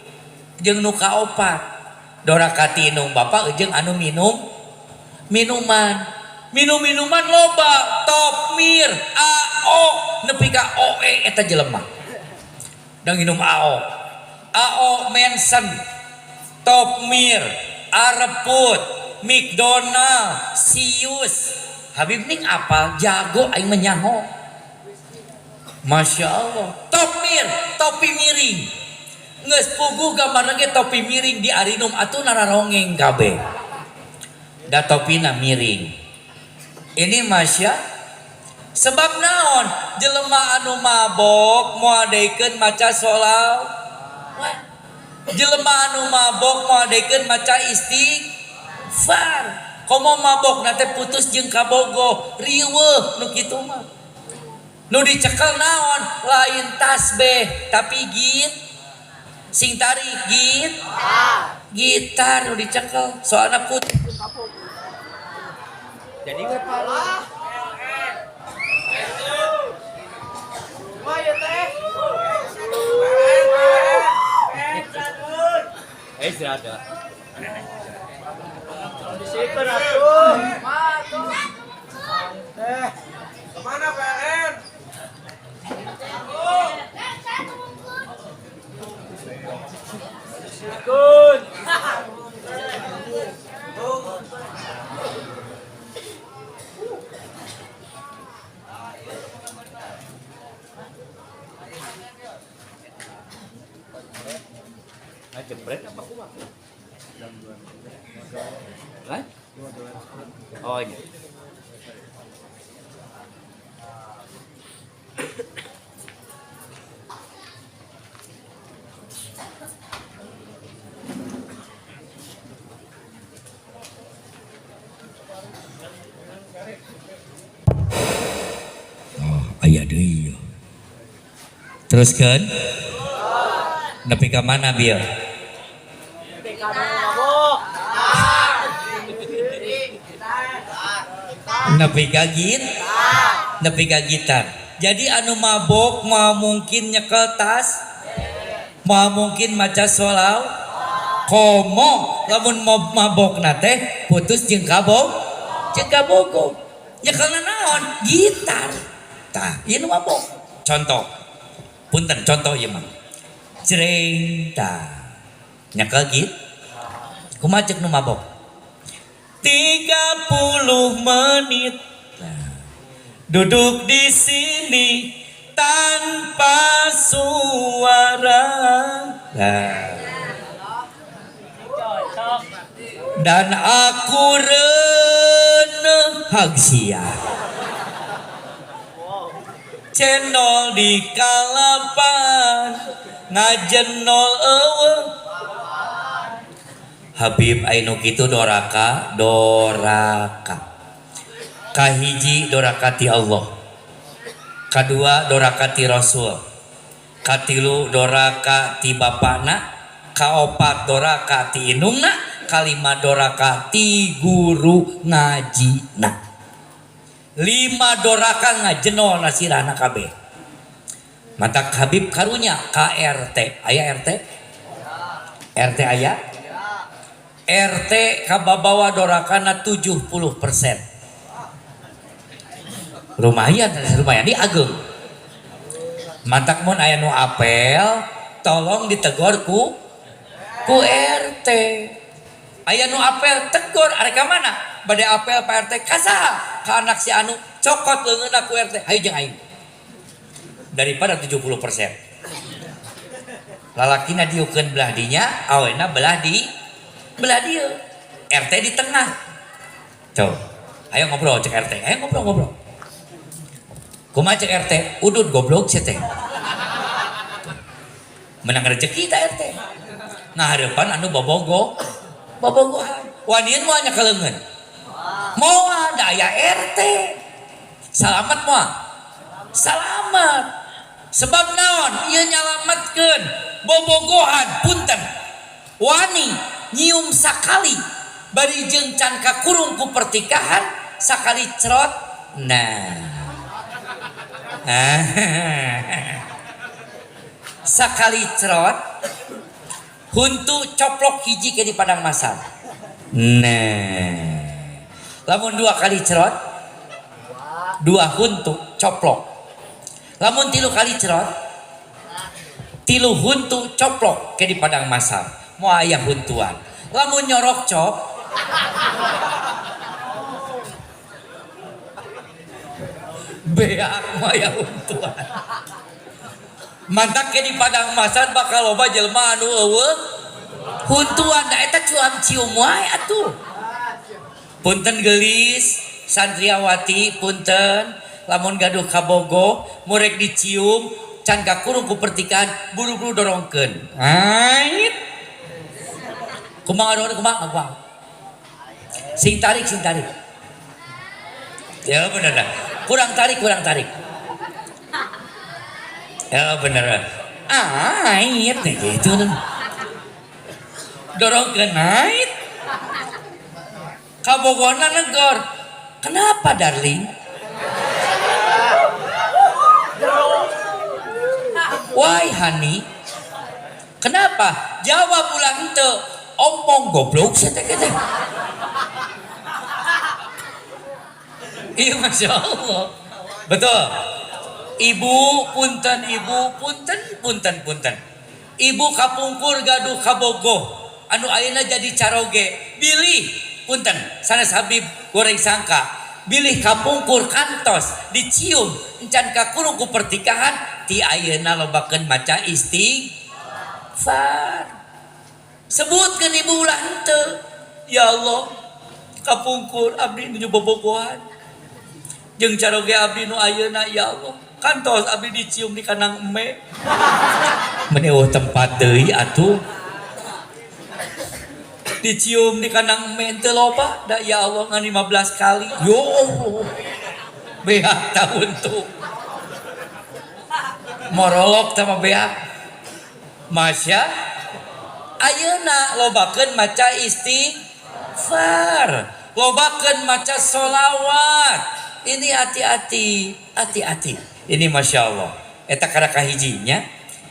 A: jeung nu kaopat. Doraka ti indung bapa jeung anu minum minuman. Minum-minuman loba, Top Mir, AO, nepi ka OE eta jelema. Da nginum AO. AO Manson, Top Mir, Areput, McDonald, Sius. Habib ning apal jago aing menyaho. Masya Allah. Top Mir, topi miring. Geus puguh gambarna ge topi miring di arinum atuh nararongeng kabeh. Da topina miring. Ini masya sebab naon jelema anu mabok moal deikeun maca sholawat. Jelema anu mabok moal deikeun maca istighfar. Komo mabok nate putus jeung kabogoh riweuh nu kitu mah. Nu dicekel naon lain tasbih tapi git sing tarik git gitar nu dicekel soalna putus jeung kabogoh. Jadi we parah. Eh istirahat ya.
C: Disikeun atuh. Teh. Kemana PLN? Disikeun.
A: Jebret apa kumaha? Hah? Oh iya. Oh, aya deui. Teruskeun. Nepi ka mana bieu? Nepi ka nepi ka gitar. Jadi anu mabok moal mungkin nyekel tas, moal mungkin maca sholawat. Komo lamun mabok na teh putus jeung kabog, jeung kabogoh. Nyekelna naon? Gitar. Tah, ieu nu mabok. Contoh. Punten contoh ieu mah. Jreng tah. Nyekel git. Kumaha ceuk nu mabok? 30 menit. Nah, duduk di sini tanpa suara. Nah. Dan aku reneh hagsia. Cendol di kalapan ngajenol eueuh. Habib ainu kitu doraka, doraka. Kahiji doraka ti Allah. Kadua doraka ti Rasul. Katilu doraka ti bapana, kaopat doraka ti indungna, kalima doraka ti guru ngajina. 5 doraka ngajenol nasirahna kabeh. Matak Habib karunya ka RT. Aya RT? RT aya? RT kababawa dorakana 70%. Lumayan, lumayan di ageung. Matak mun aya nu apel, tolong ditegor ku RT. Aya nu apel tegor arek ka mana? Bade apel Pak RT ka saha? Ka anak si anu, cokot leungeunna ku RT. Hayu jeung aing. Daripada 70%. Lalakina diukeun belah dinya, awena belah di belah dieu. RT di tengah. Tuh. Ayo ngobrol cek RT. Ayo ngobrol-ngobrol. Kumaha cek RT? Udud goblok sia teh. Menang rezeki ta RT. Ngahareupan anu bobogo. Bobogohan. Wanian moal nya kaleungeun. Moal da aya RT. Salamet moal. Salamet. Sebab naon? Ieu nyalametkeun bobogohan punten. Wani nyium sakali bari jeung can kakurung ku pertikahan sakali cerot. Nah. Sakali cerot huntu coplok hiji ke di padang masal. Nah, lamun 2 kali cerot 2 huntu coplok. Lamun 3 kali cerot 3 huntu coplok ke di padang masal. Moal aya huntuan. Lamun nyorok cop beak moal aya huntuan. Mantak ke di padang masal bakal loba jelema anu eueuh huntuan. Da eta cuam cium wae atuh. Punten geulis santriawati punten lamun gaduh kabogo murek dicium can kakurung ku pertikahan buru-buru dorongkeun. Ait. Kumaha dorong kumaha kumaha. Sing tarik sing tarik. Ya bener dah. Kurang tarik kurang tarik. Ya bener. Ait gitu. Dorongkeun ait. Kabogona negor. Kenapa darling? Why honey? Kenapa? Jawab ulah henteu. Omong goblok sia teh teh. Iya Masya Allah. Betul. Ibu punten ibu punten punten punten. Ibu kapungkur gaduh kabogoh anu ayeuna jadi caroge. Bilih punten sanes Habib goreng sangka. Bilih kapungkur kantos dicium encan kakurung ku pertikahan ti ayeuna lobakeun maca istighfar. Sebutkeun ibu ulah henteu. Ya Allah, kapungkur abdi nuju bobogohan. Jeung caroge abdi nu ayeuna ya Allah. Kantos abdi dicium di kandang eme. Meni eueuh tempat deui atuh. Dicium di kandang eme teu loba da ya Allah ngan 15 kali. Yo Allah. Beak tahun tuh. Morolok sama beak. Masya ayeuna lobakeun maca istighfar, lobakeun maca sholawat. Ini hati-hati, hati-hati. Ini Masya Allah. Eta kada kahijinya,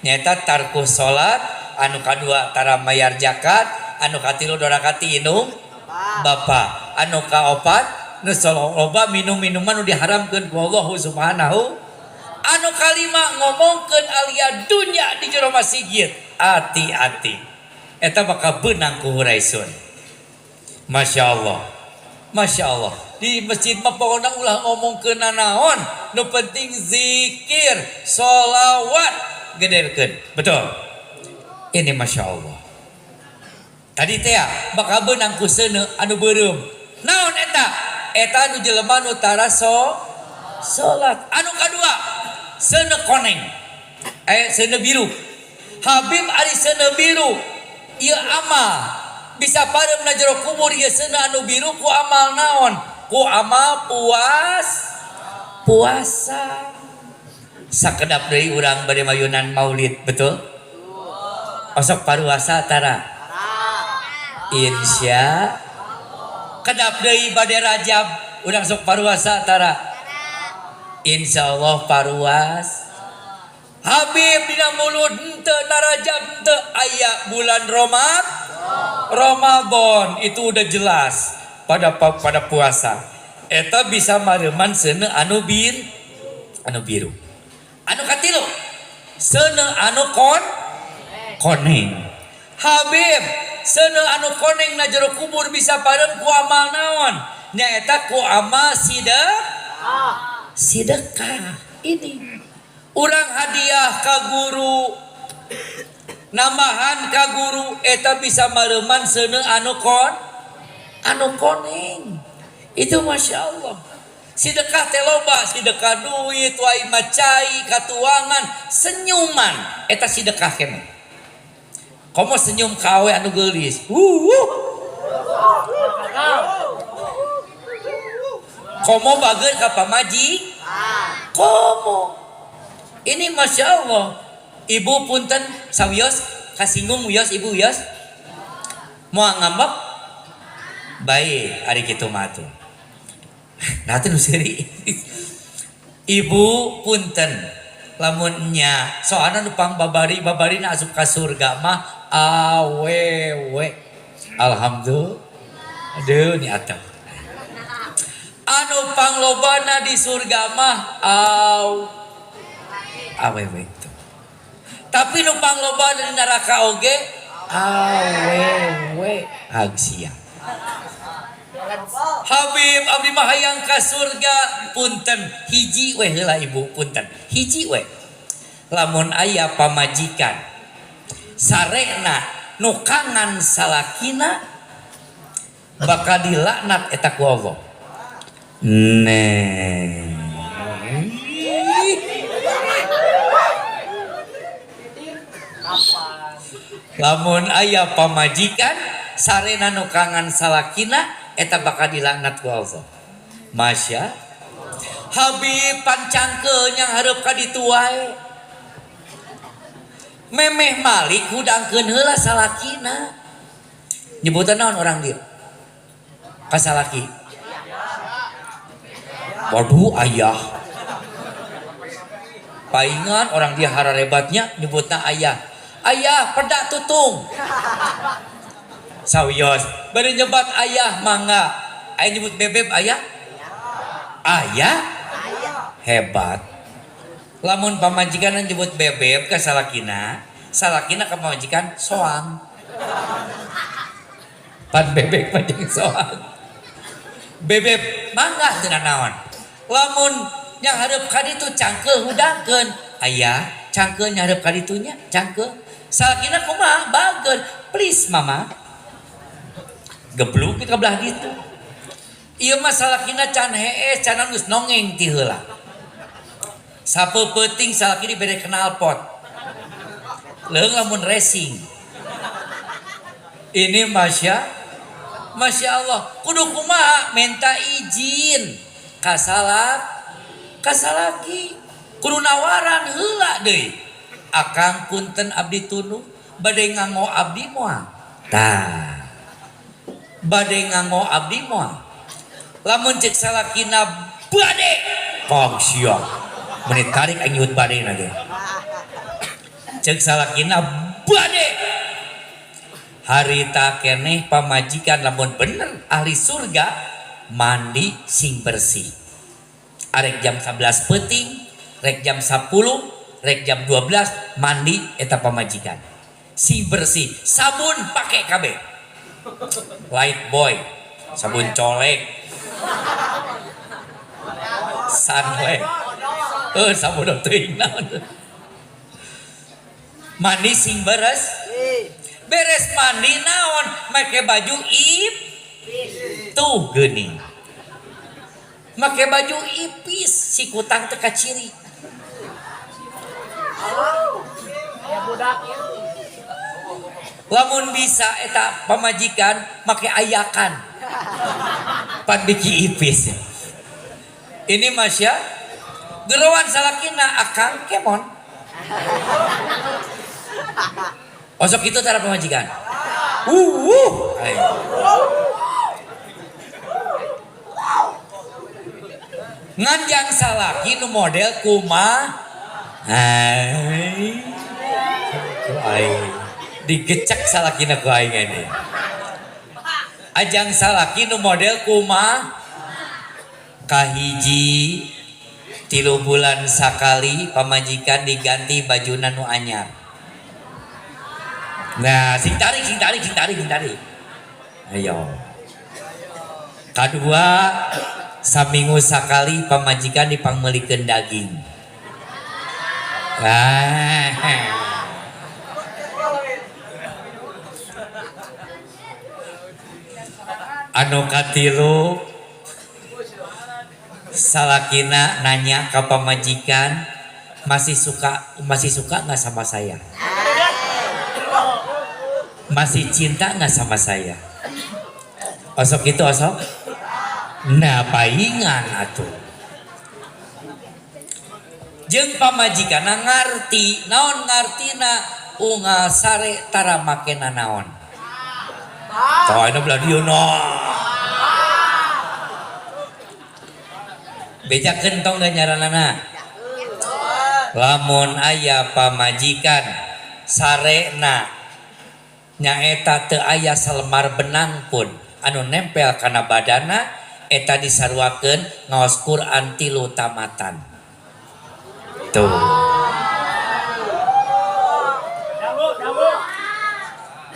A: nyaeta tarku salat, anu kadua tara mayar zakat, anu katilu dorakati inum bapa, anu kaopat nu loba minum minuman nu diharamkeun ku Allah Subhanahu, anu kalima ngomongkeun alia dunya di jero masjid. Hati-hati. Eta bakal beunang ku huraisun. Masya Allah. Masya Allah. Di masjid mah pokona ulah ngomongkeun nanaon, nu penting zikir, sholawat gederkeun. Betul. Ini Masya Allah. Tadi teh bakal beunang ku seuneu anu beureum. Naon eta? Eta anu jelema nu tara salat. Anu kadua, seuneu koneng. Seuneu biru. Habib ari seuneu biru. Ieu amal bisa pareum na jero kubur ieu seuneu anu biru ku amal naon? Ku amal puasa. Sakedap deui urang bade mayunan maulid, betul? Osok paruasa tara. Insya kedap deui bade Rajab urang sok paruasa tara. Insyaallah paruas. Habib dina mulut henteu narajab henteu aya bulan Ramadan itu udah jelas pada pada puasa. Eta bisa mareuman seuneu anu anu biru. Anu katilu seuneu anu koneng. Habib seuneu anu koneng na jero kubur bisa pareum ku amal naon? Nyaeta ku amal sidekah. Ini urang hadiah ka guru, nambahan ka guru, eta bisa mareuman seuneu anu anu koneng. Itu masya Allah. Sidekah teh loba, sidekah duit, wae macai, katuangan, senyuman, eta sidekah keneh. Komo senyum ka awe anu geulis. Komo bager ka pamaji? Komo. Ini masya Allah. Ibu punten sawios kasinggung wios ibu wios. Moal ngambek? Baik, ari kitu mah atuh. Nah teh nu seuri. Ibu punten lamun nya soalna nu pangbabari babarina asup ka surga mah awewe. Alhamdulillah. Aduh ni atuh. Anu panglobana di surga mah awewe itu. Tapi nu panglobana di neraka oge awewe hagsia. Habib abdi mah hayang ka surga punten hiji we heula ibu punten hiji we. Lamun aya pamajikan sarena nu kangan salakina bakal dilaknat eta ku Allah. Neh. Lamun aya pamajikan sarena nu kangan salakina eta bakal dilaknat ku Allah. Masya Habib pancangkeun yang hareup ka ditu wae. Memeh malik hudangkeun heula salakina. Nyebutan naon orang dia? Ka salaki. Waduh ayah. Paingan orang dia hararebatnya nyebutna ayah. Ayah pedak tutung. Sawios bari nyebat ayah mangga. Aya nyebut bebeb ayah? Ayah? Hebat. Lamun pamajikan nyebut bebeb ka salakina, salakina ka pamajikan soang. Pan bebek mah jeung soang. Bebeb mangga teu nanaon. Lamun nyanghareup ka ditu cangkeul hudangkeun. Ayah cangkeul nyanghareup ka ditu nya cangkeul. Salakina kumaha? Bageun. Please mama. Geblug ka belah ditu. Ieu mah salakina can hees, can geus nongeng ti heula. Sapeupeting salaki dibere knalpot. Leuheung lamun racing. Ini masya Allah, kudu kumaha minta izin ka salaki. Kudu nawaran heula deui. Akang punten abdi tunduh, bade nganggo abdi moal. Tah. Bade nganggo abdi moal. Lamun cek salakina bade, kong siap. Menit tarik aing nyebut bade na ge. Cek salakina bade. Harita keneh pamajikan lamun bener ahli surga mandi sing bersih. Arek jam 11 peuting, rek jam 10, rek jam 12 mandi eta pamajikan. Sing bersih, sabun pake kabeh. Light boy, sabun colek. Sunlight. Sabun teuing naon. Mandi sing beres. Beres mandi naon, make baju ip tuh geuning. Make baju ipis si kutang teu kaciri. Lamun bisa eta pamajikan make ayakan. Pan biki ipis. Ini masya gerowan salakina akang kemon. Osok itu cara pemajikan. Ayo. Ngan jang salaki nu model kumaha? Hai. Ku aing digecek salakina ku aing ini. Ajang salaki nu model kumaha? Kahiji 3 bulan sakali pamajikan diganti bajuna nu anyar. Nah, sing tarik, sing tarik, sing tarik, sing tarik. Ayo. Kadua saminggu sakali pamajikan dipangmeulikeun daging. Nah. Anu katilu salakina nanya ke pamajikan, masih suka nggak sama saya? Masih cinta nggak sama saya? Osok itu osok? Nah, paingan atuh. Jeung pamajikanna ngarti, naon ngartina unggal sare tara makena naon. Tah ayeuna belah dieu nah. Bejakeun tong ganjaranana. Lamun aya pamajikan sarena nyaeta teu aya salembar benang pun anu nempel kana badana eta disaruakeun ngaos Quran 3 tamatan. Tuh.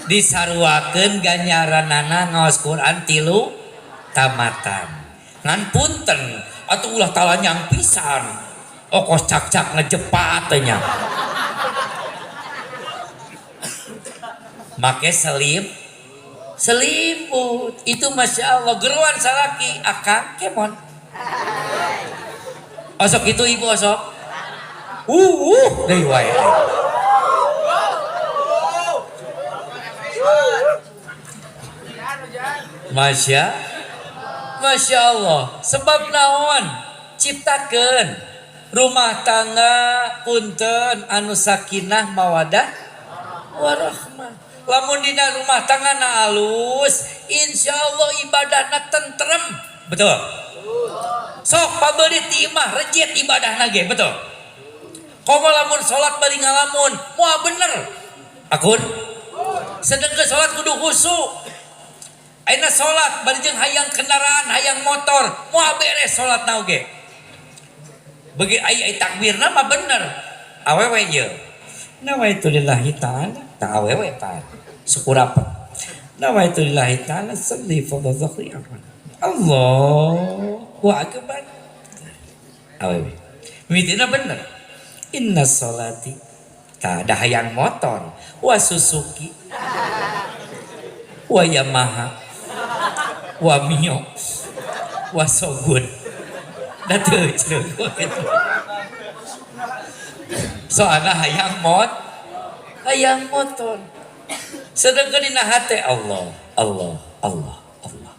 A: Disaruakeun ganjaranana ngaos Quran 3 tamatan. Ngan punten atuh ulah talanyang pisan. Okos cak-cak ngejepat teh nya. Make selimut itu masya Allah geruan salaki akang kemon. Osok itu ibu osok. Deui wae. Masya Allah. Sebab naon ciptakeun rumah tangga punten anu sakinah mawadah warahmah. Lamun dina rumah tangga na alus, insya Allah ibadahna tentrem. Betul. Sok pabeulit di imah rejit ibadahna ge, betul. Komo lamun salat bari ngalamun, moal bener. Akun? Sedengkeun salat kudu khusyuk. Ayeuna salat bari jeung hayang kendaraan, hayang motor, moal beres salatna oge. Bagi aya takbirna mah bener. Awewe ieu. Nawaitu lillahi ta'ala, ta awewe pan. Syukur apa? Nawaitu lillahi ta'ala salli fadha dhakri aman. Allahu akbar. Awewe. Mitina bener. Inna sholati ta ada hayang motor, wa Suzuki, wa Yamaha, wa Mio, wa Sogun. Da teu cenah. Soalna hayang hayang motor. Sedangkan dina hate Allah, Allah, Allah, Allah.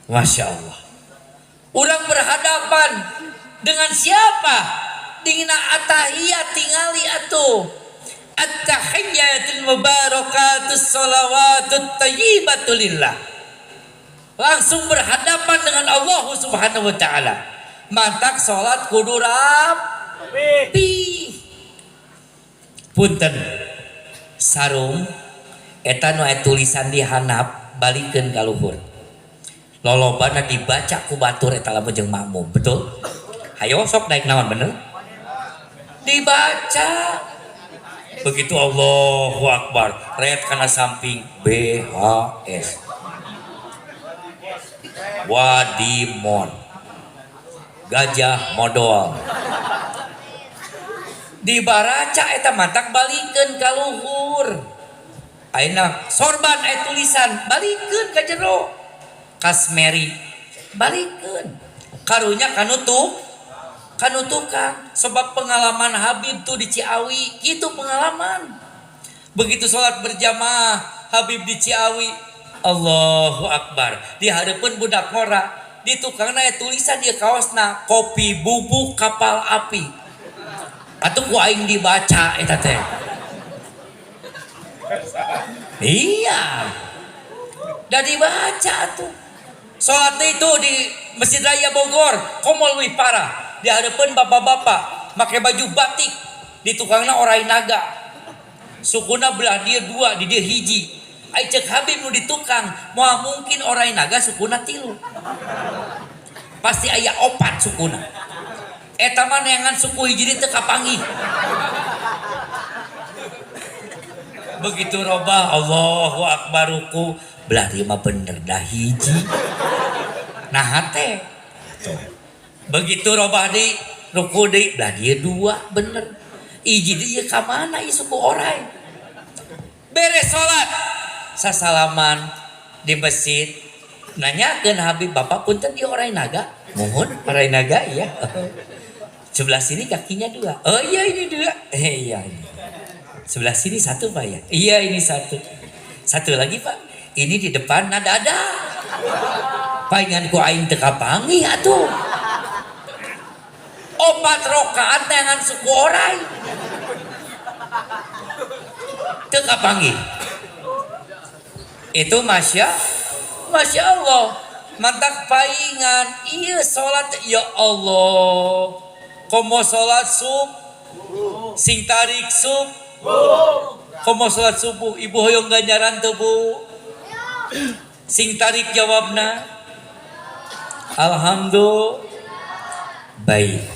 A: Masya Allah. Urang berhadapan dengan siapa? Dina atahiyat tingali atuh. At-tahiyyatul mubarakatus sholawatut thayyibatu lillah. Langsung berhadapan dengan Allah Subhanahu wa taala. Mantak salat kudu rapi. Punten. Sarung eta nu aya tulisan di handap balikeun ka luhur. Lolobana dibaca ku batur eta lamun jeung makmum, betul? Hayo sok naik naon bener? Dibaca. Begitu Allahu Akbar, red kana samping BHS. Wadimon. Gajah modol. Dibaraca eta mantak balikeun ka luhur. Ayeuna sorban aya tulisan balikeun ka jero. Kasmeri balikeun. Karunya kanu tukang. Sebab pengalaman Habib tuh di Ciawi itu pengalaman. Begitu sholat berjamaah Habib di Ciawi, Allahu Akbar. Di hareupeun budak ngora, di tukangna aya tulisan di kaosna kopi bubuk kapal api. Atuh ku aing dibaca eta teh. Iya. Da dibaca atuh. Salat itu di Masjid Raya Bogor, komo leuwih parah. Di hareupeun bapak-bapak make baju batik, di tukangna orai naga. Sukuna belah dia dua, di dia hiji. Ai cek Habib nu di tukang, moal mungkin orai naga sukuna tilu. Pasti aya opat sukuna. Eta mah neangan suku hiji teu kapanggih. Begitu robah Allahu akbar ruku, belah dia mah bener dah hiji. Nah teh. Begitu robah di ruku deui, belah dia dua bener. Hiji deui ka mana ieu suku orai. Beres salat, sasalaman di masjid, nanyakeun Habib, bapak punten ieu orai naga? Mohon orai naga iya. Sebelah sini kakinya dua. Oh iya ini dua. Iya ini. Sebelah sini satu Pak ya. Iya ini satu. Satu lagi Pak. Ini di depan nada ada. Paingan ku aing teu kapanggih atuh. Opat rakaat neangan suku orai. Teu kapanggih. Itu masya Allah. Mantak paingan ieu salat ya Allah. Komo salat subuh sing tarik subuh. Komo salat subuh ibu hoyong ganjaran teu Bu? Sing tarik jawabna. Alhamdulillah. Baik.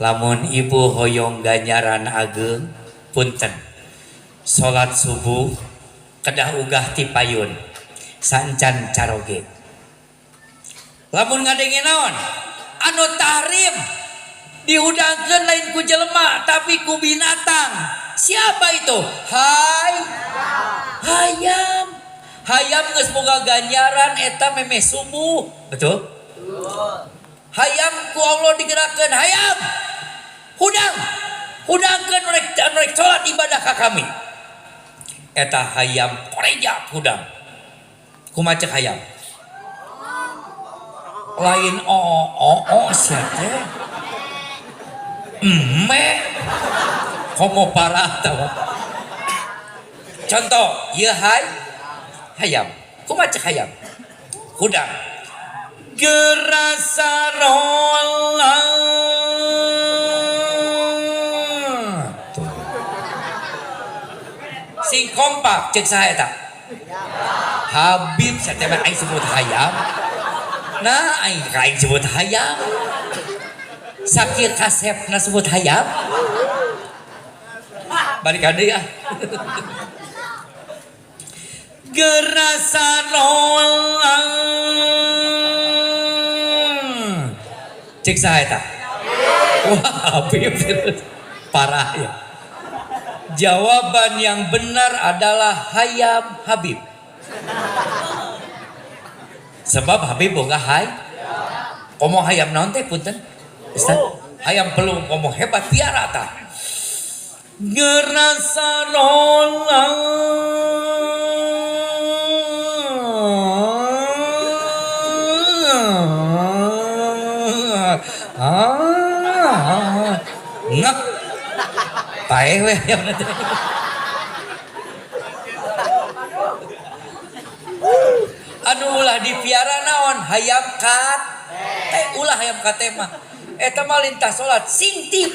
A: Lamun ibu hoyong ganjaran ageng punten. Salat subuh kedah ugah ti payun sancan caroge. Lamun ngadenge naon? Anu tahrim dihudangkeun lain ku jelema tapi ku binatang. Siapa itu? Hai hayam. Hayam geus boga ganjaran eta memeh subuh. Betul? Hayam ku Allah digerakkeun hayam. Hudang. Hudangkeun rek salat ibadah ka kami. Eta hayam korejak hudang. Kumaha cek hayam? Lain o o o sia teh. Emme. Komo parah tah. Contoh, ieu hay hayam. Kumaha cek hayam? Hudang. Gerasa rola. Sing kompak cek saha eta? Habib sia teh aing sebut hayam. Nah aing ka aing sebut hayam. Sakieu kasepna sebut hayam. Balik ka deui ah. Gerasa rola. Cek saha eta? Wah, Habib parah ya. Jawaban yang benar adalah hayam Habib. Sebab Habib boga hay. Komo hayam naon teh punten? Ustaz, hayam pelung komo hebat piara tah. Ngerasa rola. Ah, ngek. Paeh we hayam teh. Anu ulah dipiara naon hayam kat teh ulah hayam kate mah. Eta mah lintah salat sing ti